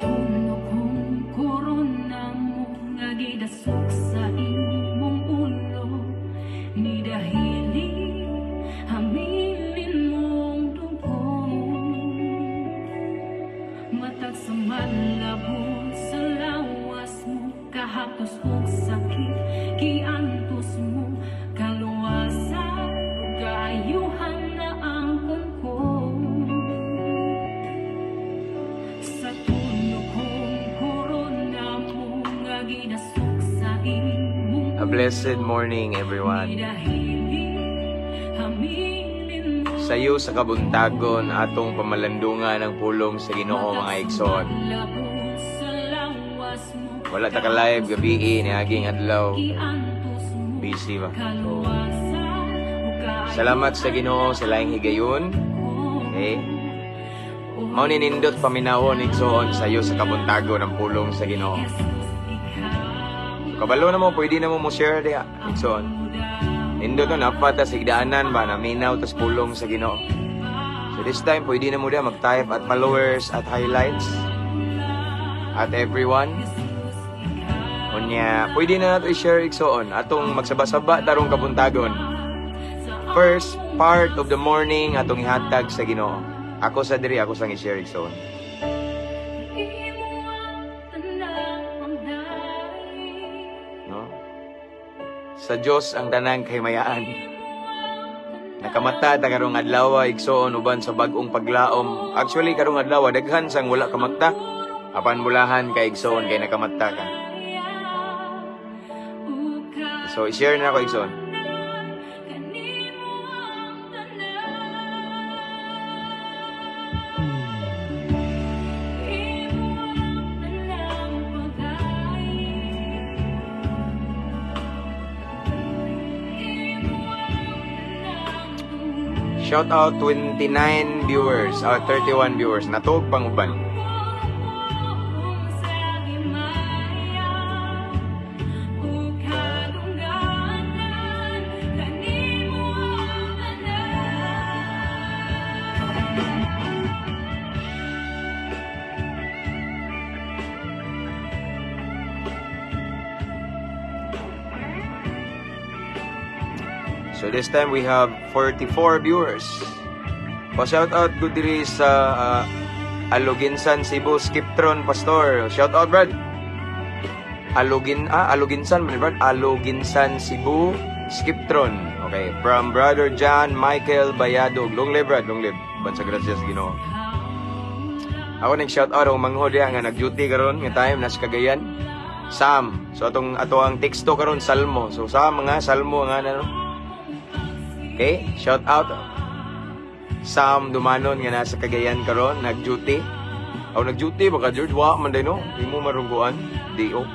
Tuno kong korona mo nga gidasok sa imong ulo, ni dahili hamilin mong dugo. Matag sa malabon sa lawas mo, kahapos og sakit giantos mo, kaluwasan ug kaayuhan na ang kungkong. Sa tuno kong korona mo nga gidasok sa imong A blessed morning, everyone. Ni dahili hamilin mo. Sayo sa kabuntagon, atong pamalandungan ang pulong sa Ginoo, mga igsoon. Wala ta ka live gabi ni aging adlaw. Busy ba? So, salamat sa Ginoo sa laing higayon. Okay? Mao ni nindot paminawon, igsoon, sayo sa kabuntagon ang pulong sa Ginoo. So, kabalo na mo, pwede na mo mo share diha, igsoon. Nindot no, napata sa higdaanan ba, naminaw tas pulong sa Ginoo. So this time, pwede na mo diha mag-type at followers at highlights at everyone. Unya, pwede na nato i-share, igsoon. Atong magsaba-saba tarong kabuntagon. First part of the morning atong ihatag sa Ginoo. Ako sa diri, ako sang i-share, igsoon. No? Sa Dios ang tanang kahimayaan. Nakamata ta karong adlaw, igsoon, uban sa bag-ong paglaom. Actually, karong adlaw daghan sang wala kamata. Apan mulahan ka, igsoon, kay nakamata ka. So i-share na ako, igsoon. Shout out 29 viewers, 31 viewers. Natuog pang uban. So this time we have 44 viewers. Pa-shout out good diri sa Aloginsan, Cebu, Skiptron Pastor. Shout out, Brad. Aloginsan, Brad. Aloginsan, Cebu, Skiptron. Okay, from Brother John Michael Bayadog. Long live, Brad, long live. Bansa gracias Ginoo. Ako nang shout out ang manghod diha nga nag-duty karon nga time nasa Cagayan. Sam. So atong ato ang teksto karon Salmo. So sa mga Salmo nga ano. Okay, shout out Sam Dumanon nga nasa Cagayan karon nag-duty. Aw, nag-duty baka George wa man day no. Imo marungguan do.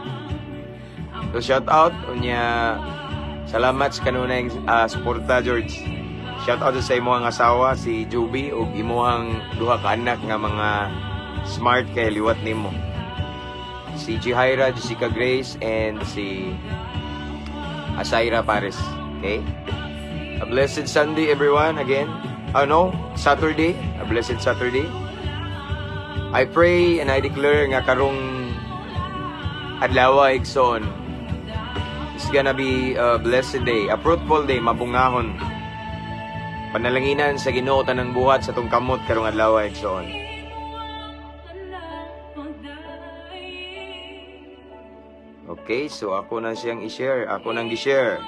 So shout out unya, salamat sa kanunay suporta, George. Shout out sa imong asawa si Juby ug imong duha ka anak nga mga smart kay liwat nimo. Si Jihaira, Jessica Grace and si Asaira Pares. Okay? A blessed Sunday, everyone, again. Oh no, Saturday. A blessed Saturday. I pray and I declare nga karong adlaw, igsoon, it's gonna be a blessed day, a fruitful day, mabungahon. Panalanginan sa Ginoo tanang buhat sa tong kamot karong adlaw, igsoon. Okay, so ako na siyang i-share. Ako nang gi-share.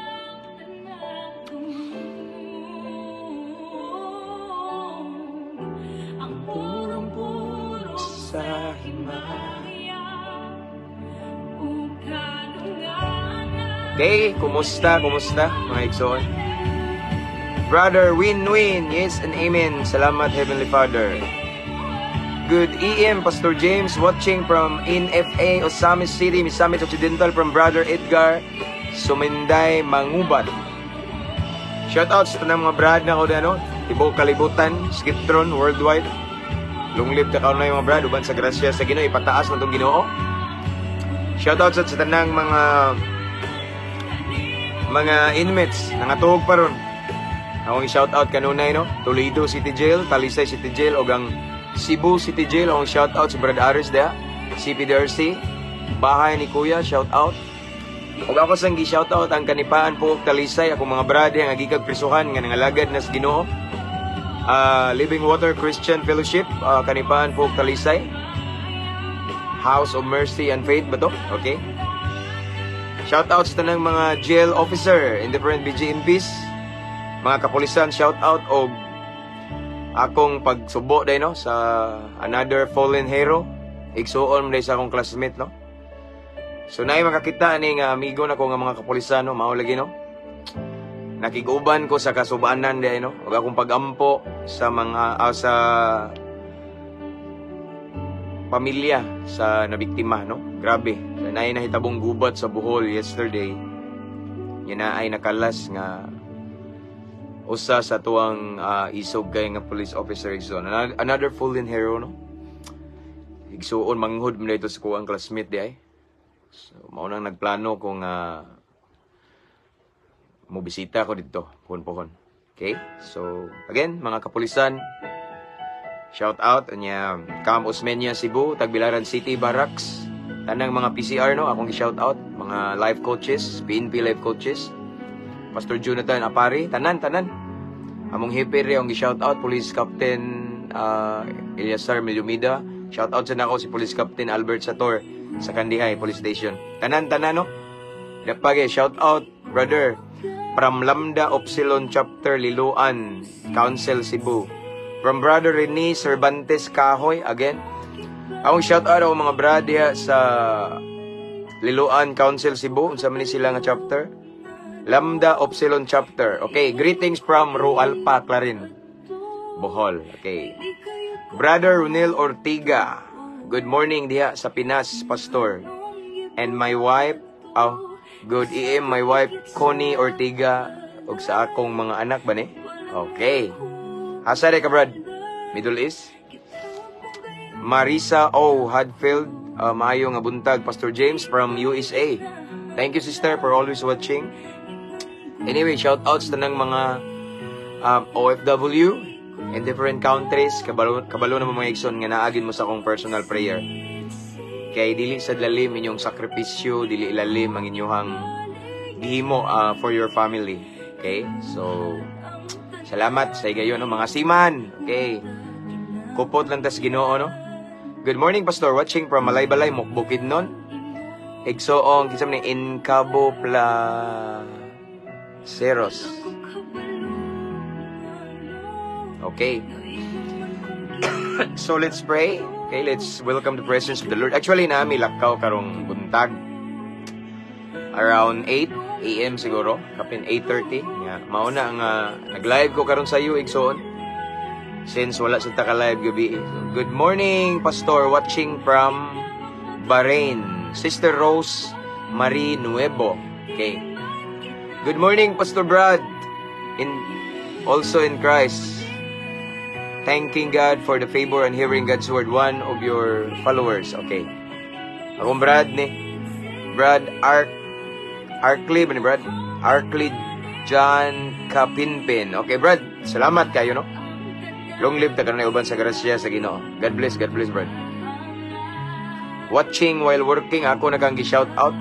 Ang purong-puro sa himaya. Ug kadunganan. Okay, kumusta, kumusta, mga igsoon? Brother Win Win, yes and amen. Salamat, Heavenly Father. Good EM, Pastor James, watching from NFA, Ozamiz City, Misamis Occidental, from Brother Edgar Suminday Mangubat. Shout out sa tanang mga brad na ko ano, tibuok kalibutan, Skiptron, worldwide. Long live ta kaunay, mga brad, uban sa grasya sa Ginoo, ipataas na tong Ginoo. Shout out sa tanang mga inmates nangatuog pa ron. Akong shout out kanunay no, Toledo City Jail, Talisay City Jail ug ang Cebu City Jail. Akong shout out si Brad Aris diha. CPDRC, bahay ni Kuya, shout out. Ug ako sang gi-shout out ang Kanipaan po Talisay, akong mga brade ang agikag prisuhan nga nangalagad nas Ginoo. Living Water Christian Fellowship, Kanipaan po Talisay. House of Mercy and Faith ba to? Okay. Shout out sa tanang mga jail officer in different BGMPs. Mga kapulisan, shout out og akong pagsubo day, no, sa another fallen hero. Igsuon mo day sa akong classmate, no. So naay makakita ani nga amigo nako nga mga kapulisan, no, mao lagi, no. Nakiguban ko sa kasubanan day, no. Ug akong pagampo sa mga sa pamilya sa nabiktima, no. Grabe. Naay nahitabong gubat sa Bohol yesterday. Yan na ay nakalas nga usa sa tuang isog kay nga police officer, igsuon. Another fallen hero, no. Igsuon manghud mo dito sa kuang classmate di ay. So mao nang nagplano ko nga mo bisita ko dito pohon-pohon. Okay? So again, mga kapulisan, shout out nya Camp Osmeña Cebu, Tagbilaran City Barracks. Tanang mga PCR, no, akong gi-shout out, mga life coaches, PNP life coaches. Pastor Jonathan Apari, tanan tanan. Among hepe rin ang gi-shout out, Police Captain Eliasar Milumida. Shout out sa nako si Police Captain Albert Sator sa Kandihay Police Station. Tanan tanan, no. Dapage shout out, brother, from Lambda Upsilon Chapter Liloan, Council Cebu. From Brother Rene Cervantes Kahoy again. Akong shout out ako mga brad diha sa Liloan Council Cebu, unsa man ni sila nga chapter? Lambda Upsilon Chapter. Okay, greetings from Roalpa, Clarin, Bohol. Okay. Brother Runel Ortiga. Good morning diha sa Pinas, Pastor. And my wife, oh, good AM, my wife Connie Ortiga ug sa akong mga anak ba ni? Okay. Asa ka, Brad? Middle East? Marisa O. Hadfield, maayo nga buntag, Pastor James from USA. Thank you, sister, for always watching. Anyway, shout outs sa tanang mga OFW in different countries. Kabalo, kabalo na mga igsoon nga naagin mo sa akong personal prayer. Kay dili sa lalim inyong sakripisyo, dili ilalim ang inyong gihimo for your family. Okay? So, salamat sa igayon, no? Mga seaman. Okay. Kupot lang tas Ginoo, no? Good morning, Pastor. Watching from Malaybalay, Bukidnon. Igsoong, kinsa man ni Incabo Placeros. Okay. So let's pray. Okay, let's welcome the presence of the Lord. Actually, nami lakaw karong buntag. Around 8 a.m. siguro, kapin 8:30. Yeah, mao na nga nag-live ko karon sa iyo, igsoon. Since wala sa ta ka-live gabi. So, good morning, Pastor, watching from Bahrain. Sister Rose Marie Nuevo. Okay. Good morning, Pastor Brad. In also in Christ. Thanking God for the favor and hearing God's word. One of your followers. Okay. Akong Brad ni. Brad Ark Arkley ba ni Brad? Arkley John Kapinpin. Okay, Brad. Salamat kayo, no? Long live ta karon uban sa grasya sa Ginoo. God bless, Brad. Watching while working, ako na kang gi-shout out.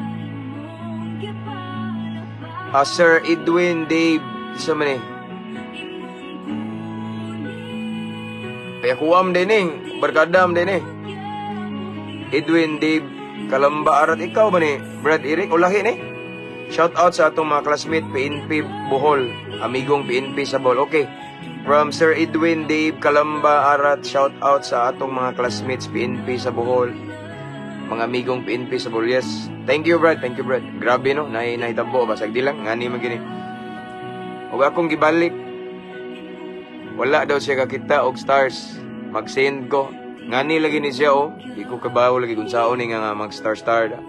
Sir Edwin Dave, isa man eh. Kaya kuwam din eh, barkadam din eh. Edwin Dave Kalamba Arat, ikaw ba ni Brad Eric? O lahi ni? Shout out sa atong mga classmate PNP Bohol, amigong PNP sa Bohol. Okay. From Sir Edwin Dave Kalamba Arat, shout out sa atong mga classmates PNP sa Bohol. Mga amigong PNP sa Bohol. Yes. Thank you, Brad. Thank you, Brad. Grabe, no, nay nahitabo basag di lang ngani man gini. Ug akong gibalik, wala daw siya kakita og stars. Mag-send ko. Ngani lagi ni siya, oh. Di ko kabawo lagi kung saon ni nga mag star star da.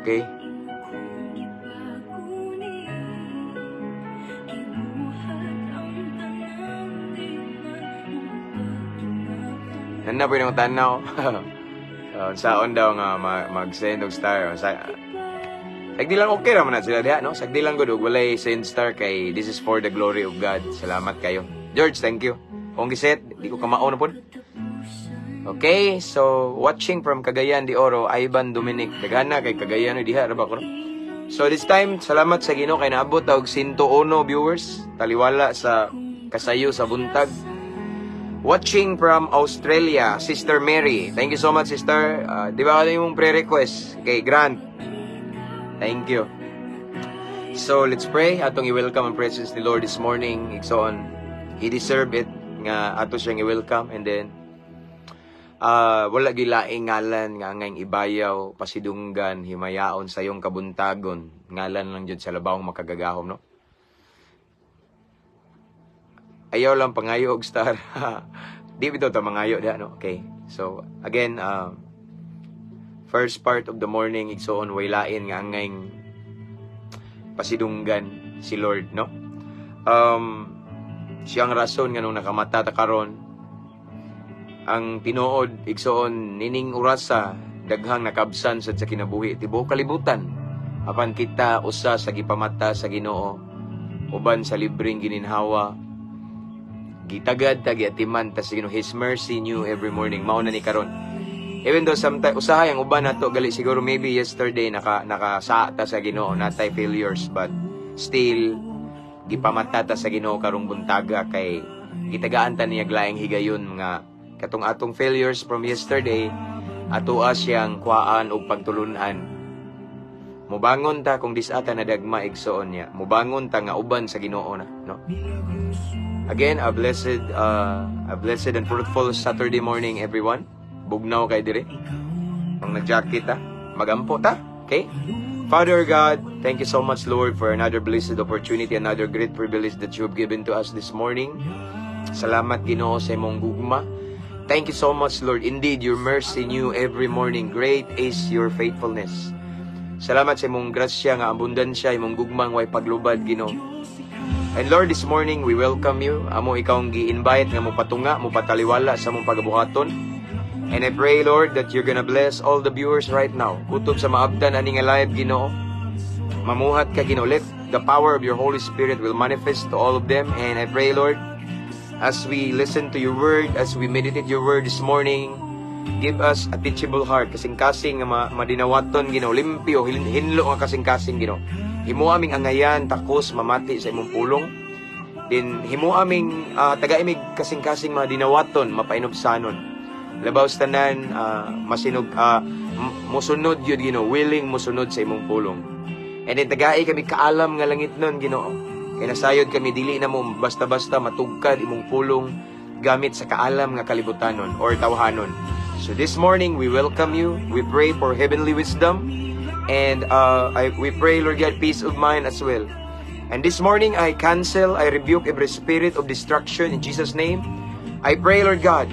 Okay. Nana po yung tanaw. Saon daw nga mag-send og star. Sa Sagdi lang okay raman na sila diha, no? Sagdi lang gud og walay send star kay this is for the glory of God. Salamat kayo. George, thank you. Kung giset, di ko kamao na pod. Okay, so watching from Cagayan de Oro, Ivan Dominic. Dagana kay Cagayan diha ra ba ko, no? So this time, salamat sa Ginoo kay naabot og 101 viewers. Taliwala sa kasayo sa buntag. Watching from Australia, Sister Mary. Thank you so much, Sister. Di ba ano yung pre-request? Okay, Grant. Thank you. So, let's pray. Atong i-welcome ang presence ni Lord this morning. Igsoon, He deserve it nga ato siyang i-welcome. And then, wala gilaing ngalan nga angayng ibayaw, pasidunggan, himayaon sa iyong kabuntagon. Ngalan lang jud sa labawng makagagahom, no? Ayaw lang pangayo og star. Di bitaw ta mangayo diha, no? Okay. So, again, first part of the morning, igsoon, way lain nga angayng pasidunggan si Lord, no? Siyang rason nga nung nakamata ta karon, ang tinuod, igsoon, nining orasa, daghang nakabsan sad sa kinabuhi tibuok kalibutan. Apan kita usa sa gipamata sa Ginoo uban sa libreng gininhawa, gitagad ta, giatiman ta sa Ginoo. His mercy new every morning. Mao na ni karon. Even though sometimes usahay ang uban nato gali siguro maybe yesterday naka ta sa Ginoo, natay failures, but still gipamata ta sa Ginoo karong buntaga kay gitagaan ta niya laing higayon nga katong atong failures from yesterday atoa siyang kuhaan og pagtulunan. Mubangon ta kung disata na dagma, igsoon niya. Mubangon ta nga uban sa Ginoo na, no? Again, a blessed and fruitful Saturday morning, everyone. Bugnaw kay dire. Ang nag-jacket ta, magampo ta, okay? Father God, thank you so much, Lord, for another blessed opportunity, another great privilege that you have given to us this morning. Salamat, Ginoo, sa imong gugma. Thank you so much, Lord. Indeed, your mercy new every morning. Great is your faithfulness. Salamat sa imong grasya nga abundansya, imong gugmang way paglubad, Ginoo. And Lord, this morning we welcome you. Amo ikaw ang gi-invite nga mopatunga, mopataliwala sa among pagabuhaton. And I pray, Lord, that you're gonna bless all the viewers right now. Kutob sa maabdan ani nga live, Ginoo. Mamuhat ka, Ginoo. Let the power of your Holy Spirit will manifest to all of them. And I pray, Lord, as we listen to your word, as we meditate your word this morning, give us a teachable heart. Kasing-kasing nga madinawaton, Ginoo. Limpyo, hinlo nga kasing-kasing, Ginoo. Himo aming angayan, takos, mamati sa imong pulong. Din himo aming taga-imig kasing-kasing mga dinawaton, mapainubsanon. Labaw sa tanan, masinog, musunod yun, Ginoo, willing musunod sa imong pulong. And then tagai kami kaalam nga langit nun, Ginoo. Kay nasayod kami dili na mo basta-basta matugkad imong pulong gamit sa kaalam nga kalibutanon or tawhanon. So this morning, we welcome you. We pray for heavenly wisdom. And we pray, Lord God, peace of mind as well. And this morning, I cancel, I rebuke every spirit of destruction in Jesus' name. I pray, Lord God,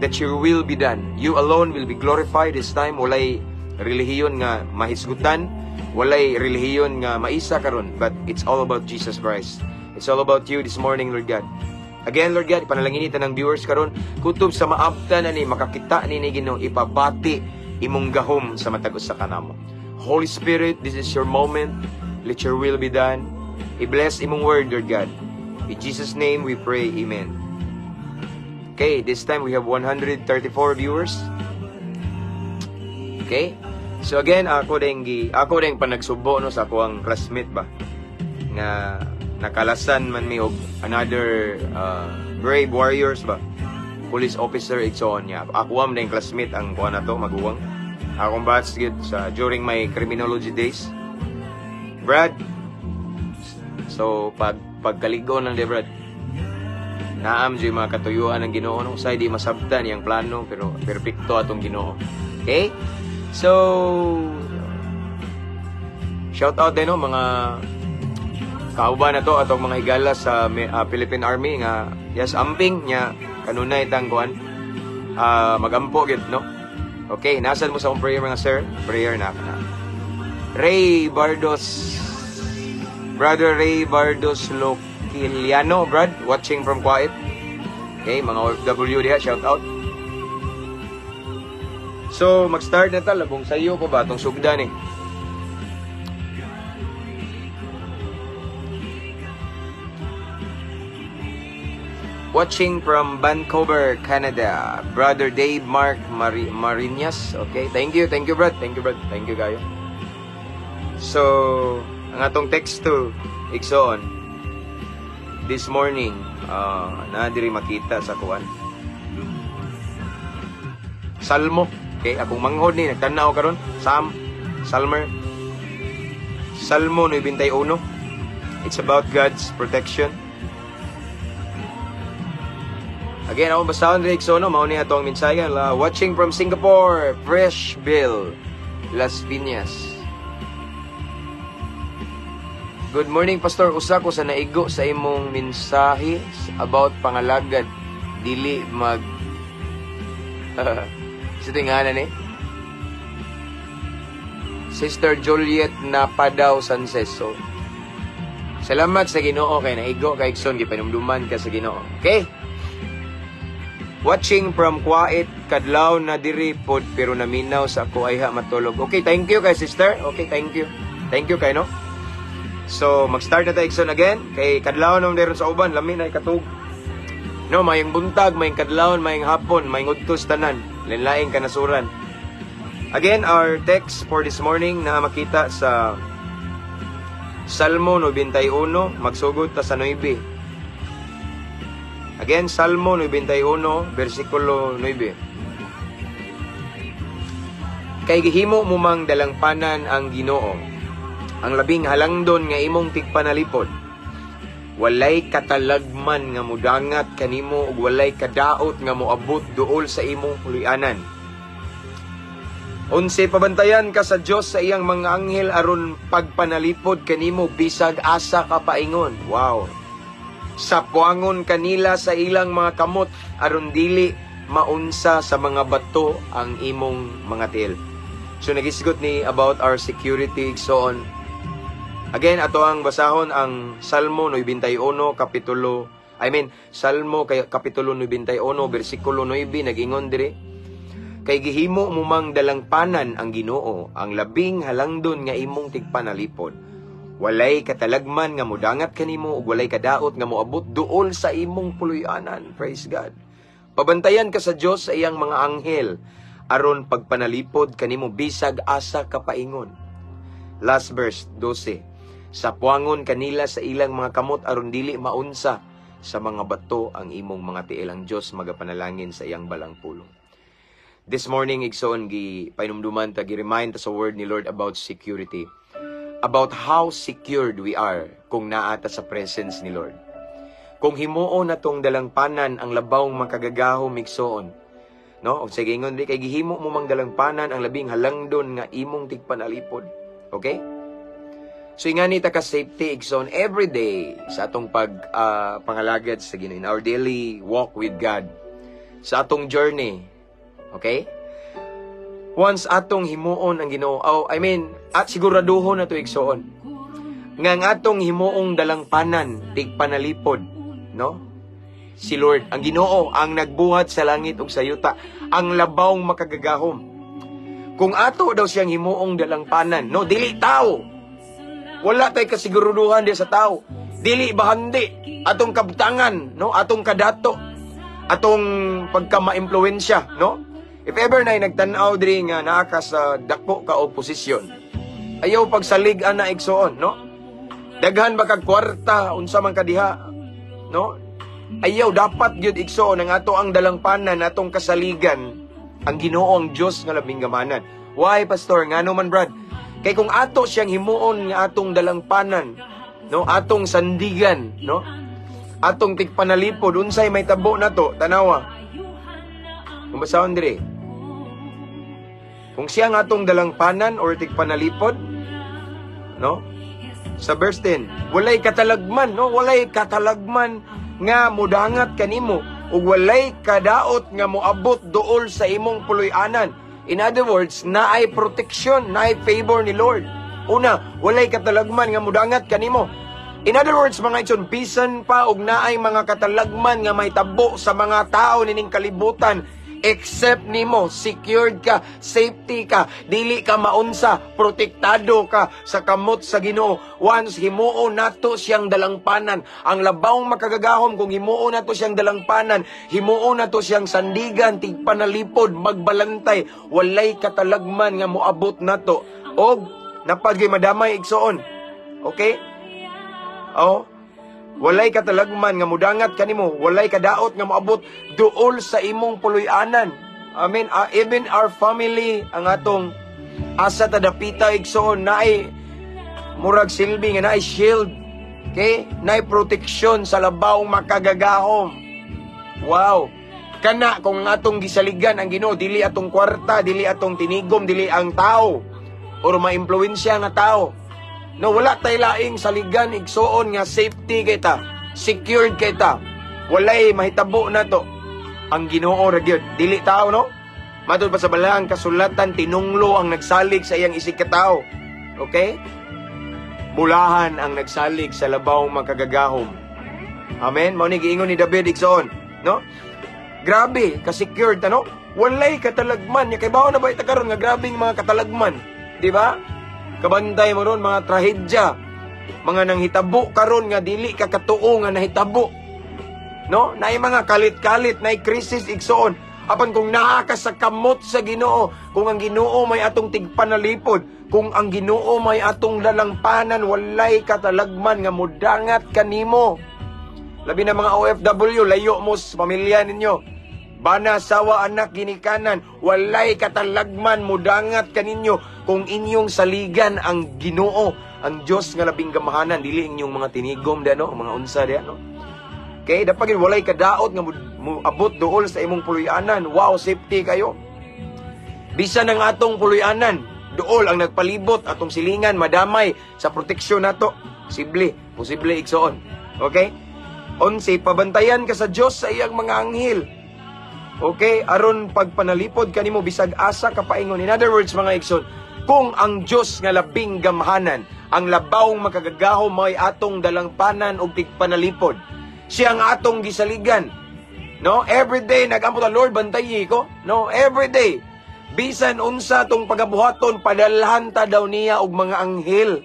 that your will be done. You alone will be glorified this time. Walay relihiyon nga mahisgutan. Walay relihiyon nga maisa karon. But it's all about Jesus Christ. It's all about you this morning, Lord God. Again, Lord God, panalangin ng viewers karon, kutob sa maabtan na ni, makakita ni Ginoo, ipabati imong gahom sa matag usa kanamo. Holy Spirit, this is your moment. Let your will be done. I-bless imong word, Lord God. In Jesus' name we pray. Amen. Okay, this time we have 134 viewers. Okay? So again, ako din panagsubo, no, sa ako ang classmate ba nga nakalasan man mi og another brave warriors ba, police officer, igsoon niya. Ako am din classmate ang kuan na to, maguwang. Akong batch gid sa during my criminology days. Brad. So pagkaligo ng de Brad. Naam jud mga katuyuan ng Ginoo, no, say di masabtan iyang plano pero perpekto atong Ginoo. Okay? So shout out din, no, mga kauban na to atong mga higala sa Philippine Army nga yes, amping nya kanunay tang kuan magampo gid, no. Okay, nasan mo sa akong prayer, mga sir? Prayer na na. Ray Bardos, Brother Ray Bardos Lokiliano, Brad, watching from Kuwait. Okay, mga OFW diha, shout out. So, mag-start na ta, labong sayo ko ba atong sugdan eh. Watching from Vancouver, Canada. Brother Dave Mark Marinas. Okay, thank you, brad. Thank you, brad. Thank you kayo. So, ang atong teksto, igsoon, this morning, na diri makita sa kuan. Salmo. Okay, akong manghod ni nagtan-aw karon. Sam, Salmer. Salmo 91. It's about God's protection. Again, ako basahon diri, igsoon, no, mao ni atong mensahe. Watching from Singapore, Fresh Bill, Las Piñas. Good morning, Pastor. Usa ko sa naigo sa imong mensahe about pangalagad. Dili mag. Sa tingana ni? Sister Juliet Napadaw Sances. So, salamat sa Ginoo kay naigo kay igsoon, gipanumduman ka sa Ginoo. Okay? Watching from Kuwait, kadlaw na diri pod pero naminaw sa ako ayha matulog. Okay, thank you kay sister. Okay, thank you. Thank you kay, no. So, mag-start na tayo, igsoon, again kay kadlaw na meron sa uban, lami na ikatug. No, mayong buntag, mayong kadlawon, mayong hapon, mayong udtos tanan. Lain-laing kanasuran. Again, our text for this morning na makita sa Salmo 91, magsugod ta sa 9. Again, Salmo 91, versikulo 9. Kay gihimo mo mang dalangpanan ang Ginoo, ang labing halangdon nga imong tigpanalipod. Walay katalagman nga mudangat kanimo ug walay kadaot nga moabot duol sa imong puloy-anan. 11. Pabantayan ka sa Dios sa iyang mga anghel aron pagpanalipod kanimo bisag asa ka paingon. Wow. Sapuangon kanila sa ilang mga kamot aron dili maunsa sa mga bato ang imong mga tiil. So nagisgot ni about our security, so on. Again, ato ang basahon ang Salmo 91 kapitulo, I mean, Salmo kay kapitulo 91 bersikulo 9, nagingon diri: Kay gihimo mo mang dalangpanan ang Ginoo, ang labing halangdon nga imong tigpanalipod. Walay katalagman nga mudangat kanimo ug walay kadaot nga moabot duol sa imong puloy-anan. Praise God. Pabantayan ka sa Dios sa iyang mga anghel aron pagpanalipod kanimo bisag asa ka paingon. Last verse 12. Sapuangon kanila sa ilang mga kamot aron dili maunsa sa mga bato ang imong mga tiil. Ang Dios magapanalangin sa iyang balang pulong. This morning, igsoon, gi painumduman ta, gi-remind ta sa word ni Lord about security. About how secured we are kung naa ta sa presence ni Lord. Kung himuon natong dalangpanan ang labawng makagagahom, igsoon. No? Og sige, ingon di kay gihimo mo mang dalangpanan ang labing halangdon nga imong tigpanalipod. Okay? So ingani ta ka safety, igsoon, every day sa atong pag pangalagad sa Ginoo, in our daily walk with God, sa atong journey. Okay? Once atong himuon ang Ginoo, oh, I mean, at siguraduhon na to, igsoon, nga ang atong himuong dalangpanan, tigpanalipod, no? Si Lord, ang Ginoo, ang nagbuhat sa langit ug sa yuta, ang labawng makagagahom. Kung ato daw siyang himuong dalangpanan, no, dili tao. Wala tay kasiguruduhan di sa tao. Dili bahandi atong kabtangan, no, atong kadato, atong pagka-maimpluwensya, no? If ever na nagtan-aw diri nga naa ka sa dako ka og posisyon, ayaw pagsalig ana, igsoon, no? Daghan ba kag kwarta, unsa man ka diha, no? Ayaw, dapat gyud, igsoon, ang ato ang dalangpanan, atong kasaligan, ang Ginoo, ang Dios nga labing gamanan. Why, Pastor? Ngano man, brad? Kay kung ato siyang himuon nga atong dalangpanan, no, atong sandigan, no? Atong tigpanalipod, unsay may tabo nato? Tanawa. Kung basahon diri. Kung siya ang atong dalangpanan or tigpanalipod, no? Sa verse 10, walay katalagman, no? Walay katalagman nga mudangat kanimo ug walay kadaot nga moabot duol sa imong puloy-anan. In other words, naay protection, naay favor ni Lord. Una, walay katalagman nga mudangat kanimo. In other words, mga igsoon, bisan pa og naay mga katalagman nga may tabo sa mga tao nining kalibutan, Except nimo, secured ka, safety ka, dili ka maunsa, protektado ka sa kamot sa Ginoo. Once himuo nato siyang dalangpanan, ang labawng makagagahom, kung himuo nato siyang dalangpanan, himuo nato siyang sandigan, tigpanalipod, magbalantay, walay katalagman nga moabot nato. Og napagay madamay, igsoon. Okay? Oh, walay katalagman nga mudangat kanimo, walay kadaot nga moabot duol sa imong puloy-anan. I mean, even our family, ang atong asa ta dapita, igsoon, naay murag silbi nga naay shield. Okay? Naay proteksyon sa labaw makagagahom. Wow. Kana kung ang atong gisaligan ang Ginoo, dili atong kwarta, dili atong tinigom, dili ang tao or maimpluwensya nga tao. No, wala tay laing saligan, igsoon, nga safety kay ta, secured kay ta. Walay mahitabo nato. Ang Ginoo ra gyud, dili tao, no? Matud pa sa Balaang Kasulatan, tinunglo ang nagsalig sa iyang isig katao. Okay? Bulahan ang nagsalig sa labaw makagagahom. Amen. Mao ni giingon ni David, igsoon, no? Grabe, ka-secured, ano? Walay katalagman. Kay bawo na ba ita karon nga grabing mga katalagman, di ba? Kabantay mo ron mga trahedya, mga nanghitabo karon nga dili ka katuo nga nahitabo. No? Naay mga kalit-kalit, naay krisis, igsoon. Apan kung naa ka sa kamot sa Ginoo, kung ang Ginoo may atong tigpanalipod, kung ang Ginoo may atong lalangpanan, walay katalagman nga mudangat kanimo. Labi na mga OFW, layo mo sa pamilya ninyo. Bana, sawa, anak, ginikanan, walay katalagman mudangat kaninyo kung inyong saligan ang Ginoo, ang Dios nga labing gamahanan, dili inyong mga tinigom di ano, mga unsa di ano. Okay, dapat walay kadaot nga moabot duol sa imong puloy-anan. Wow, safety kayo. Bisan ang atong puloy-anan, duol ang nagpalibot atong silingan madamay sa proteksyon nato. Posible, posible, igsoon. Okay? 11, pabantayan ka sa Dios sa iyang mga anghel. Okay, aron pagpanalipod kanimo bisag asa ka paingon. In other words, mga igsoon, kung ang Dios nga labing gamhanan, ang labawng makagagahom may atong dalangpanan og tigpanalipod. Siya ang atong gisaligan. No? Every day nagampo ta, "Lord, bantayi ko." No, every day. Bisan unsa tong pagabuhaton, padalhan ta daw niya og mga anghel.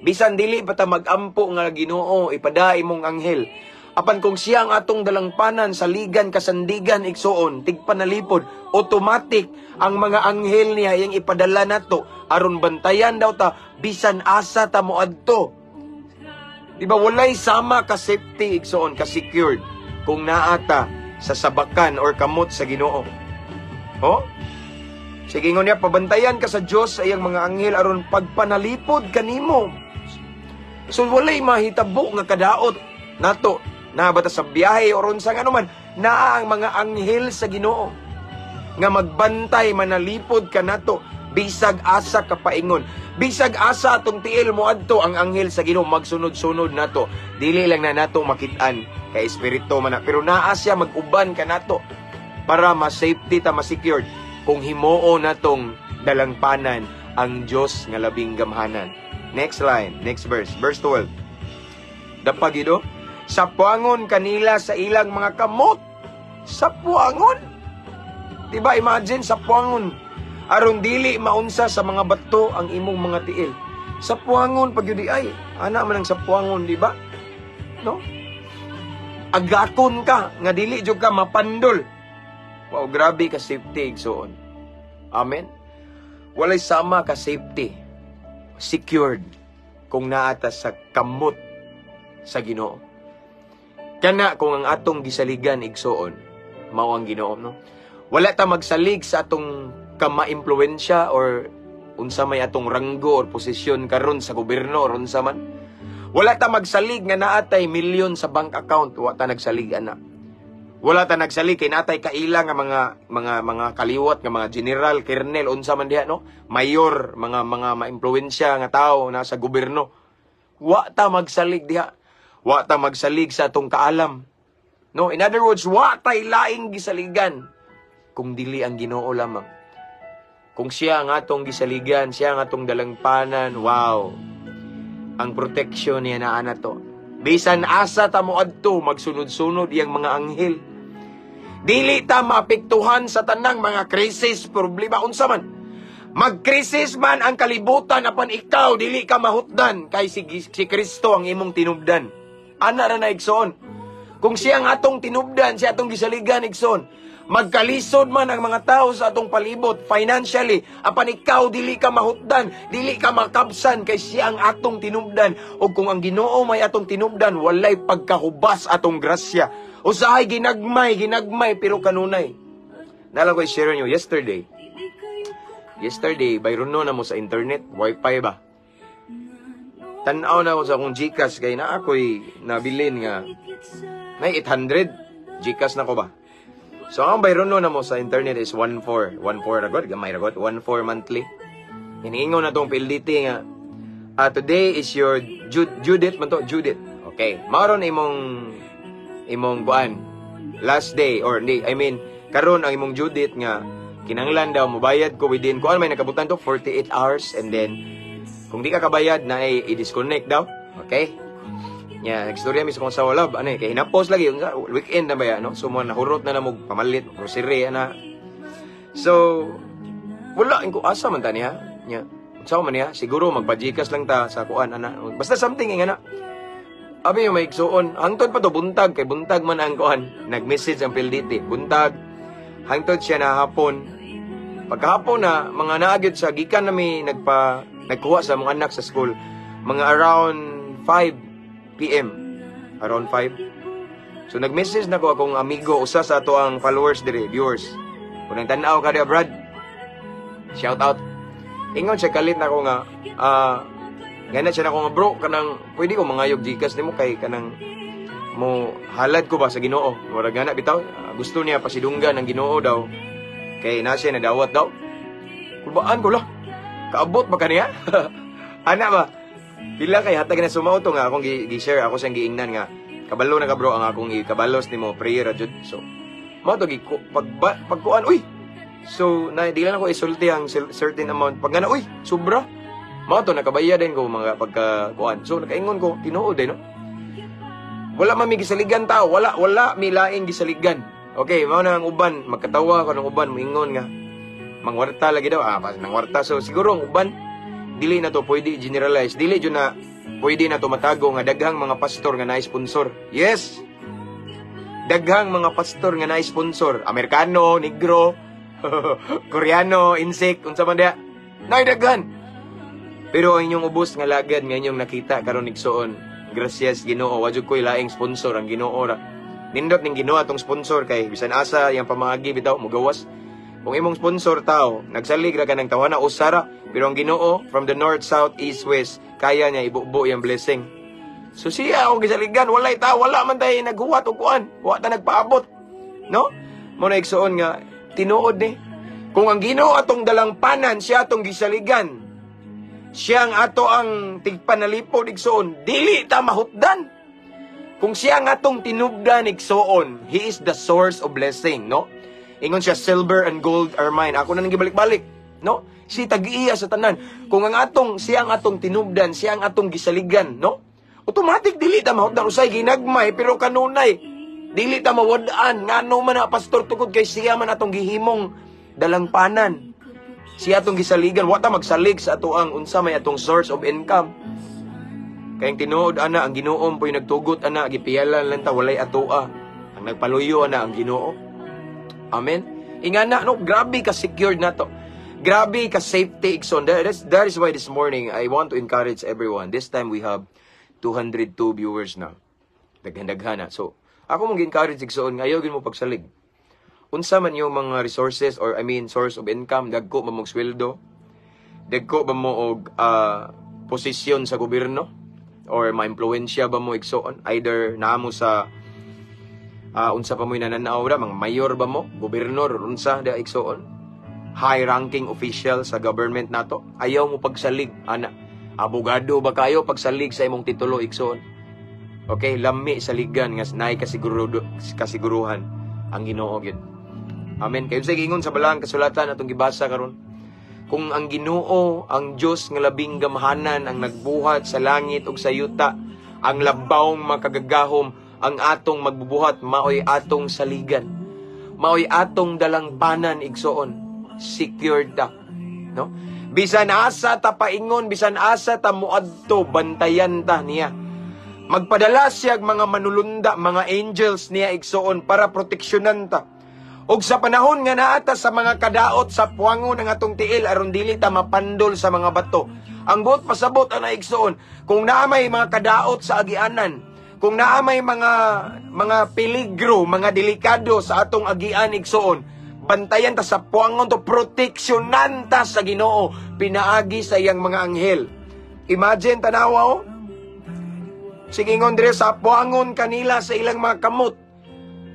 Bisan dili pa ta magampo nga, "Ginoo, ipada imong anghel." Apan kung siya ang atong dalangpanan, saligan, kasandigan, igsoon, tigpanalipod, automatic ang mga anghel niya yang ipadala nato aron bantayan daw ta bisan asa ta moadto. Di ba walay sama ka safety, igsoon, ka secured kung naa ta sa sabakan or kamot sa Ginoo? Oh? Sige, ingon niya, pabantayan ka sa Dios sa iyang mga anghel aron pagpanalipod kanimo. So walay mahitabo nga kadaot nato. Naa ba ta sa biyahe or unsa nga man, naa ang mga anghel sa Ginoo nga magbantay, manalipod kanato bisag asa ka paingon. Bisag asa atong tiil moadto, ang anghel sa Ginoo magsunod-sunod nato. Dili lang na nato makit-an kay espiritu man na, pero naa siya mag-uban kanato para ma-safety ta, ma-secured kung himuo natong dalangpanan ang Dios nga labing gamhanan. Next line, next verse, verse 12. Dapag ido, sapuangon kanila sa ilang mga kamot. Sapuangon? Diba, imagine, sapuangon. Aron dili maunsa sa mga bato ang imong mga tiil. Sapuangon pag yun ay, ana man ang sapuangon, di ba? No? Agakon ka, nga dili jud ka mapandol. Wow, grabe ka safety, igsoon. Amen? Walay sama ka safety. Secured kung naa ta sa kamot sa Ginoo. Kana kung ang atong gisaligan, igsoon, mao ang Ginoo, no? Wala ta magsalig sa atong kama-impluwensya or unsa may atong ranggo or posisyon karon sa gobyerno or unsa man. Wala ta magsalig nga naatay milyon sa bank account, wa ta nagsalig ana. Wala ta nagsalig kay natay kaila nga mga kaliwat nga mga general, colonel, unsa man diha, no? Mayor, mga maimpluwensya nga tao nasa gobyerno. Wa ta magsalig diha. Wa ta magsalig sa atong kaalam. No, in other words, wa tay laing gisaligan kung dili ang Ginoo lamang. Kung siya ang atong gisaligan, siya ang atong dalangpanan, wow. Ang protection niya naa nato. Bisan asa ta moadto, magsunod-sunod iyang mga anghel. Dili ta maapektuhan sa tanang mga krisis, problema, unsa man. Magkrisis man ang kalibutan, apan ikaw dili ka mahutdan kay si Kristo ang imong tinubdan. Ana ra na, igsoon. Kung siya ang atong tinubdan, siya atong gisaligan, igsoon. Magkalisod man ang mga tao sa atong palibot financially, apan ikaw dili ka mahutdan, dili ka makabsan kay siya ang atong tinubdan. Ug kung ang Ginoo may atong tinubdan, walay pagkahubas atong grasya. Usahay ginagmay, ginagmay pero kanunay. Naa lang ko i-share niyo yesterday. Yesterday, bayrono na mo sa internet, wifi ba? Tan-aw na ako sa akong GCash kay na ako'y nabilin nga na 800 GCash na ko ba? So ang bayrono na mo sa internet is 1.4, 1.4 ra god, gamay ra god, 1.4 monthly. Hiniingon na tong PLDT nga today is your Judith man to, Judith. Okay, maron imong buwan last day or hindi, I mean karon ang imong Judith nga kinanglan daw mobayad ko within kuan may nakabutan to 48 hours, and then kung di ka kabayad na ay i-disconnect daw. Okay? Nya, nagstorya mi sa kong asawa, love, ano eh, kay hinapos lagi, unsa, weekend na ba ya, no? So, mo nahurot na na mo pamalit, grocery, ana. So, wala, ko asa man ta niya. Nya, unsa man niya, siguro magpa-GCash lang ta sa kuan, ana. Basta something, nga na. Abi yung may igsuon, hangtod pa to buntag, kay buntag man ang kuan, nag-message ang PLDT, buntag, hangtod siya na hapon. Pagkahapon na, mga naagid sa gikan nami nagkuha sa mga anak sa school, mga around 5 p.m. Around 5. So nag-message na ko akong amigo, usa sa ato ang followers dire, viewers. Kung nang tan-aw ka diha, Brad, shout out. Ingon siya kalit na ko nga, nga na siya na ko nga, bro, kanang, pwede ko mangayog GCash nimo kay kanang, mo halad ko ba sa Ginoo. Murag nga na bitaw, gusto niya pasidunggan ang Ginoo daw. Kay na siya nadawat daw. Kulbaan ko lah. Kaabot ba kaniya? Ana ba? Pila kay hatag na sumao to nga akong gi-share ako siyang giingnan nga kabalo na ka, bro, ang akong ikabalos nimo prayer ra jud. So mao to gi pag pagkuan, uy. So na di lang ako isulti ang certain amount pag nga na, uy, sobra. Mao to nakabayad din ko mga pagka kuan. So nakaingon ko tinuod eh, no. Wala man mi gisaligan tao, wala mi laing gisaligan. Okay, mao na ang uban magkatawa ko ng uban moingon nga mangwarta lagi daw, nangwarta. So siguro ang uban dili na to pwede i-generalize, dili jud na pwede na to matago nga daghang mga pastor nga na-sponsor. Yes. Daghang mga pastor nga na-sponsor, Amerikano, Negro, Koreano, insect, unsa man diha. Nay daghan. Pero ang inyong ubos nga lagad nga inyong nakita karon igsuon, gracias Ginoo, wa jud koy laing sponsor, ang Ginoo ra. Nindot ning Ginoo atong sponsor kay bisan asa yang pamaagi bitaw mogawas. Kung imong sponsor tao, nagsalig ra ka ng tawana usara, pero ang Ginoo from the north, south, east, west, kaya niya ibubo yung blessing. So siya akong gisaligan, walay tao, wala man tayo naghuwat og kuan, wa ta nagpaabot. No? Mo na igsuon nga tinuod ni. Kung ang Ginoo atong dalangpanan, siya atong gisaligan. Siya ang ato ang tigpanalipod igsuon, dili ta mahutdan. Kung siya ang atong tinubdan igsuon, he is the source of blessing, no? Ingon siya, silver and gold are mine. Ako na nang gibalik-balik, no? Si tag-iya sa tanan. Kung ang atong siya ang atong tinubdan, siya ang atong gisaligan, no? Automatic dili ta mahutdan usay ginagmay pero kanunay dili ta mawad-an ngano man na, pastor, tungod kay siya man atong gihimong dalangpanan. Siya atong gisaligan, wa ta magsalig sa ato ang unsa may atong source of income. Kay ang tinuod ana ang Ginoo po'y nagtugot ana, gipiyalan lang ta walay atoa. Ang nagpaluyo ana ang Ginoo. Amen. Ingana no, grabe ka secured na to. Grabe ka safety igsoon. That is why this morning I want to encourage everyone. This time we have 202 viewers na. Daghan-daghan na. So, ako mong gi-encourage igsoon nga ayaw gyud mo pagsalig. Unsa man yung mga resources or I mean source of income, dagko ba mong sweldo? Dagko ba mo og posisyon sa gobyerno? Or maimpluwensya ba mo igsoon? Either naa mo sa unsa pa mo'y nananaw ra, mga mayor ba mo, gobernador, unsa da igsoon, high ranking official sa government nato, ayaw mo pagsalig ana. Abogado ba kayo, pagsalig sa imong titulo igsoon. Okay, lami saligan nga naay kasiguruhan ang Ginoo gyud. Amen. Kayo sa giingon sa balang kasulatan atong gibasa karon, kung ang Ginoo, ang Dios nga labing gamhanan, ang nagbuhat sa langit ug sa yuta, ang labawng makagagahom, ang atong magbubuhat, maoy atong saligan. maoy atong dalangpanan, igsoon. Secured ta. No? Bisan asa ta paingon, bisan asa ta muadto, bantayan ta niya. Magpadala siya mga manulunda, mga angels niya, igsoon, para proteksyonan ta. Og sa panahon nga naa ta sa mga kadaot, sa puangon ang atong tiil aron dili ta mapandol sa mga bato. Ang buot pasabot ana, igsoon, kung naa may mga kadaot sa agianan, kung naa may mga peligro, mga delikado sa atong agian, igsoon, bantayan ta, sa puangon to, proteksyonan ta sa Ginoo pinaagi sa iyang mga anghel. Imagine, tanawa oh. Sige, ingon dire, sa puangon kanila sa ilang mga kamot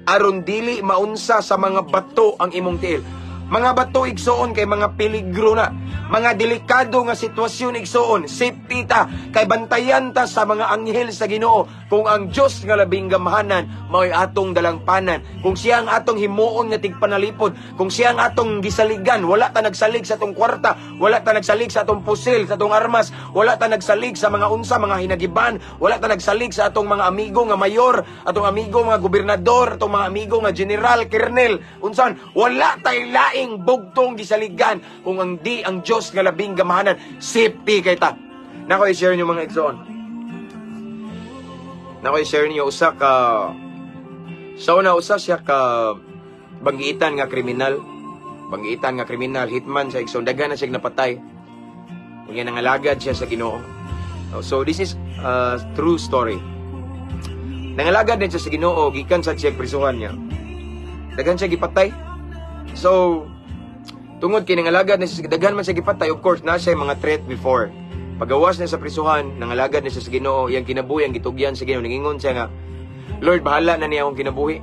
aron dili maunsa sa mga bato ang imong tiil. Mga bato, igsoon, kay mga peligro na. Mga delikado nga sitwasyon, igsoon, safety ta kay bantayan ta sa mga anghel sa Ginoo. Kung ang Dios nga labing gamhanan mao'y atong dalangpanan, kung siya ang atong himuon nga tigpanalipod, kung siya ang atong gisaligan, wala ta nagsalig sa atong kwarta, wala ta nagsalig sa atong pusil, sa atong armas, wala ta nagsalig sa mga unsa, mga hinagiban, wala ta nagsalig sa atong mga amigo nga mayor, atong amigo mga gobernador, atong mga amigo nga general, kernel, unsan, wala tay laing bugtong gisaligan kung ang di ang Dios nga labing gamhanan, safety kay ta. Nako i-share niyo, mga igsoon. Nako i-share niyo usa ka sa una, usa siya ka banggiitan nga kriminal. Banggiitan nga kriminal, hitman sa igsoon, daghan na siya napatay. Unya nangalagad siya sa Ginoo. Oh, so this is a true story. Nangalagad din siya sa Ginoo gikan sa siya prisuhan niya. Daghan siya gipatay. So tungod kay nangalagad na siya, daghan man siya gipatay, of course na siya mga threat before. Pagawas niya sa prisuhan, nangalagad na siya sa Ginoo, iyang kinabuhi ang gitugyan sa Ginoo. Ningingon siya nga, "Lord, bahala na niya akong kinabuhi.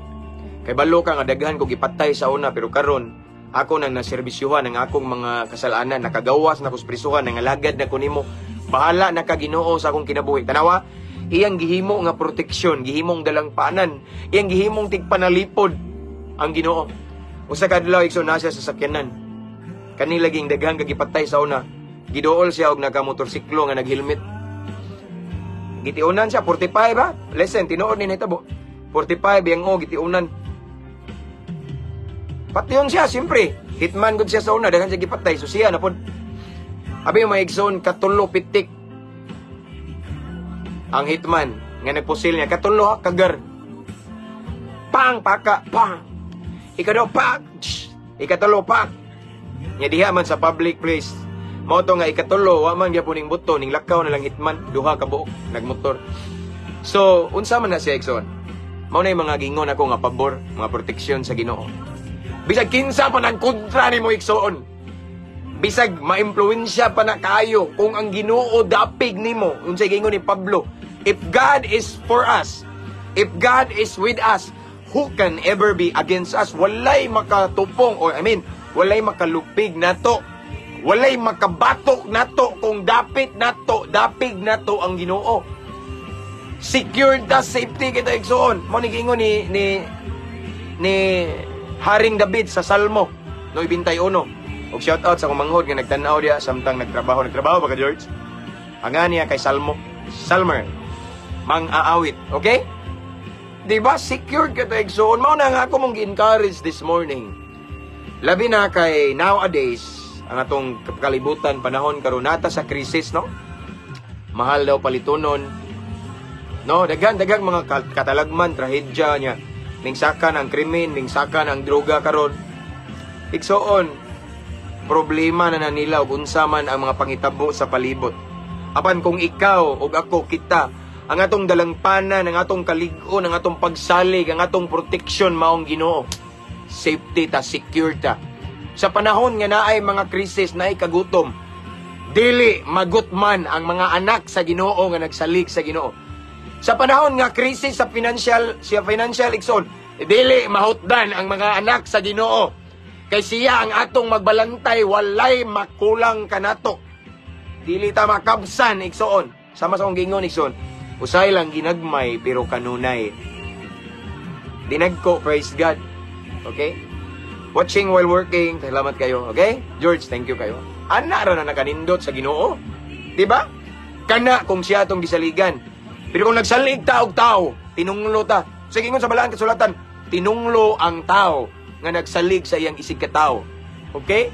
Kay balo ka nga daghan ko gipatay sa una, pero karon ako nang naserbisyuhan ang akong mga kasalanan, nakagawas na ko sa prisuhan, nangalagad na ko nimo. Bahala na ka, Ginoo, sa akong kinabuhi." Tanawa, iyang gihimo nga proteksyon, gihimong dalangpanan, iyang gihimong tigpanalipod ang Ginoo. Usa ka adlaw, igsoon, na siya sa sakyanan. Kani laging daghang kagipatay sa una. Giduol siya og naka-motorsiklo nga nag-helmet. Gitiunan siya, 45 ba? Listen, tinuod ni nahitabo. 45 yang o gitiunan. Patyon siya, siyempre. Hitman gud siya sa una, daghan siya gipatay. So siya na pod. Abi, mga igsoon, katulo pitik ang hitman nga nagpusil niya. Katulo ha, kagar. Pang, paka, pang. Ikado, pak. Tsh. Ikatulo, pak. Nya diha man sa public place. Mao to nga ikatulo, wa man gyapon ning buto, ning lakaw na lang hitman, duha ka buok nagmotor. So, unsa man na siya, igsoon? Mao na yung mga gingon ako nga pabor, mga proteksyon sa Ginoo. Bisag kinsa pa nang kontra nimo, igsoon. Bisag maimpluwensya pa na kaayo, kung ang Ginoo dapig nimo, unsay gingon ni Pablo, if God is for us, if God is with us, who can ever be against us? Walay makatupong, or I mean, walay makalupig nato. Walay makabatok nato kung dapit nato, dapig nato ang Ginoo. Secured ta, safety kita, igsoon. Mo ni giingon ni Haring David sa Salmo 91. Og shout out sa akong manghod nga nagtan-aw diya samtang nagtrabaho. Nagtrabaho ba ka, George? Ang niya kay Salmo. Salmer. Mang-aawit. Okay? Di ba? Secured ka ta, igsoon. Mao na nga ako mong gi-encourage this morning. Labi na kay nowadays, ang atong kalibutan, panahon karon nata sa krisis, no? Mahal daw palitunon. No, daghan daghang mga katalagman, trahedya niya. Mingsakan ang krimen, mingsakan ang droga karon. Igsoon, problema na na nila ug unsa man ang mga pangitabo sa palibot. Apan kung ikaw ug ako, kita, ang atong dalangpanan, ang atong kalig-on, ang atong pagsalig, ang atong protection maong Ginoo. Safety ta, secure ta. Sa panahon nga naay mga krisis, naay kagutom, dili magutman ang mga anak sa Ginoo nga nagsalig sa Ginoo. Sa panahon nga krisis sa financial, igsoon, dili mahutdan ang mga anak sa Ginoo. Kay siya ang atong magbalantay, walay makulang kanato. Dili ta makabsan, igsoon. Sama sa akong giingon, igsoon. Usay lang ginagmay pero kanunay. Dinagko, praise God. Okay? Watching while working, salamat kayo. Okay? George, thank you kayo. Ana ra na nakanindot sa Ginoo. Di ba? Kana kung siya atong gisaligan. Pero kung nagsalig ta og tao, tinunglo ta. Sige, ingon sa balaan kasulatan, tinunglo ang tao. nga nagsalig sa iyang isig katawo. Okay?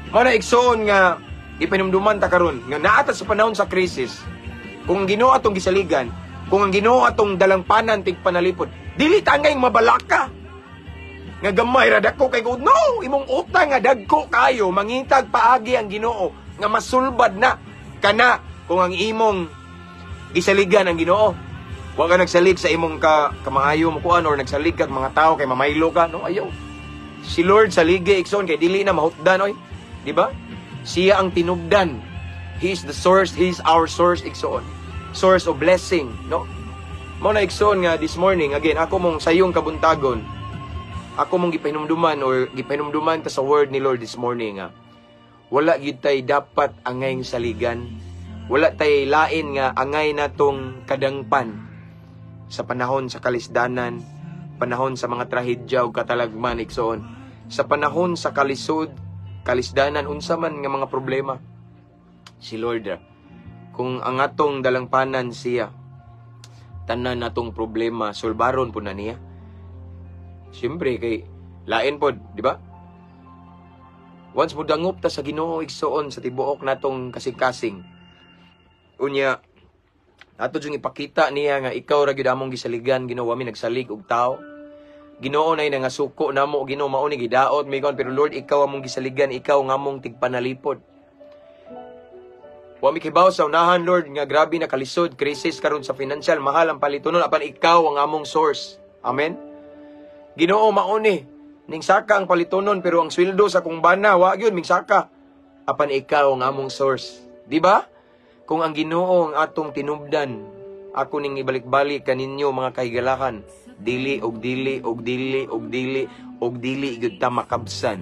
Mao na, igsoon, nga gipanumduman ta karon nga naa ta sa panahon sa krisis. Kung ang Ginoo atong gisaligan, kung ang Ginoo atong dalangpanan tigpanalipod, dili ta angay mabalaka nga gamay ra, dako kay, no, imong utang nga dagko kayo, mangitag paagi ang Ginoo nga masulbad na kana kung ang imong gisaligan ang Ginoo. Wa ka nagsalig sa imong ka kamaayo mo kuan or nagsalig kag mga tao kay mamaylo ka, no, ayaw. Si Lord saligi, igsoon, kay dili na mahutdan oy, di ba? Siya ang tinubdan. He is the source, He is our source, igsoon, source of blessing, no? Mao na, igsoon, nga this morning again ako mong sayong kabuntagon, ako mong gipahinumduman or gipahinumduman ta sa word ni Lord this morning nga wala gyud tay dapat angay saligan. Wala tay lain nga angay natong kadangpan sa panahon sa kalisdanan, panahon sa mga trahedya ug katalagman, igsoon. Sa panahon sa kalisod, kalisdanan, unsa man nga mga problema. Si Lord ra. Kung ang atong dalangpanan siya, tanan natong problema sulbaron po na niya. Siyempre kay lain pod, di ba? Once mo dangop ta sa Ginoo, igsoon, sa tibuok natong kasing-kasing. Unya ato jung ipakita niya nga ikaw ra gyud among gisaligan, Ginoo, mi nagsalig og tao. Ginoo, nay nangasuko namo, Ginoo, mao ni gidaot mi kon, pero Lord, ikaw among gisaligan, ikaw nga among tigpanalipod. Wa mi kibaw sa unahan, Lord, nga grabe na kalisod, crisis karon sa financial, mahal ang palitunon, apan ikaw ang among source. Amen. Ginoo, mao ni ning saka ang palitunon pero ang sweldo sa kong bana wa gyud mingsaka. Apan ikaw ang among source. Di ba? Kung ang Ginoo ang atong tinubdan, ako ning ibalik-balik kaninyo, mga kahigalahan, dili og dili og dili og dili og dili gyud ta makabsan.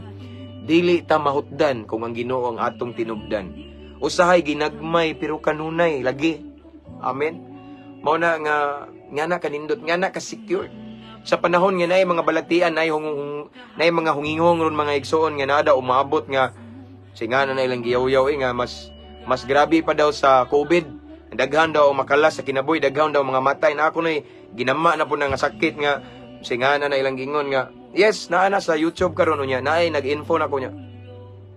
Dili ta mahutdan kung ang Ginoo ang atong tinubdan. Usahay ginagmay pero kanunay lagi. Amen. Mao na nga nga na kanindot, nga na ka secured. Sa panahon nga naay mga balatian, naay mga hunginghong ron, mga igsoon, nga naa daw umabot nga singa na ilang giyaw-yaw eh, nga mas mas grabe pa daw sa COVID. Daghan daw ang makalas sa kinabuhi, daghan daw mga matay na ako na ginama na po na nga sakit nga singa na ilang gingon nga yes, naa na sa YouTube karon unya, naay nag-info na ko niya.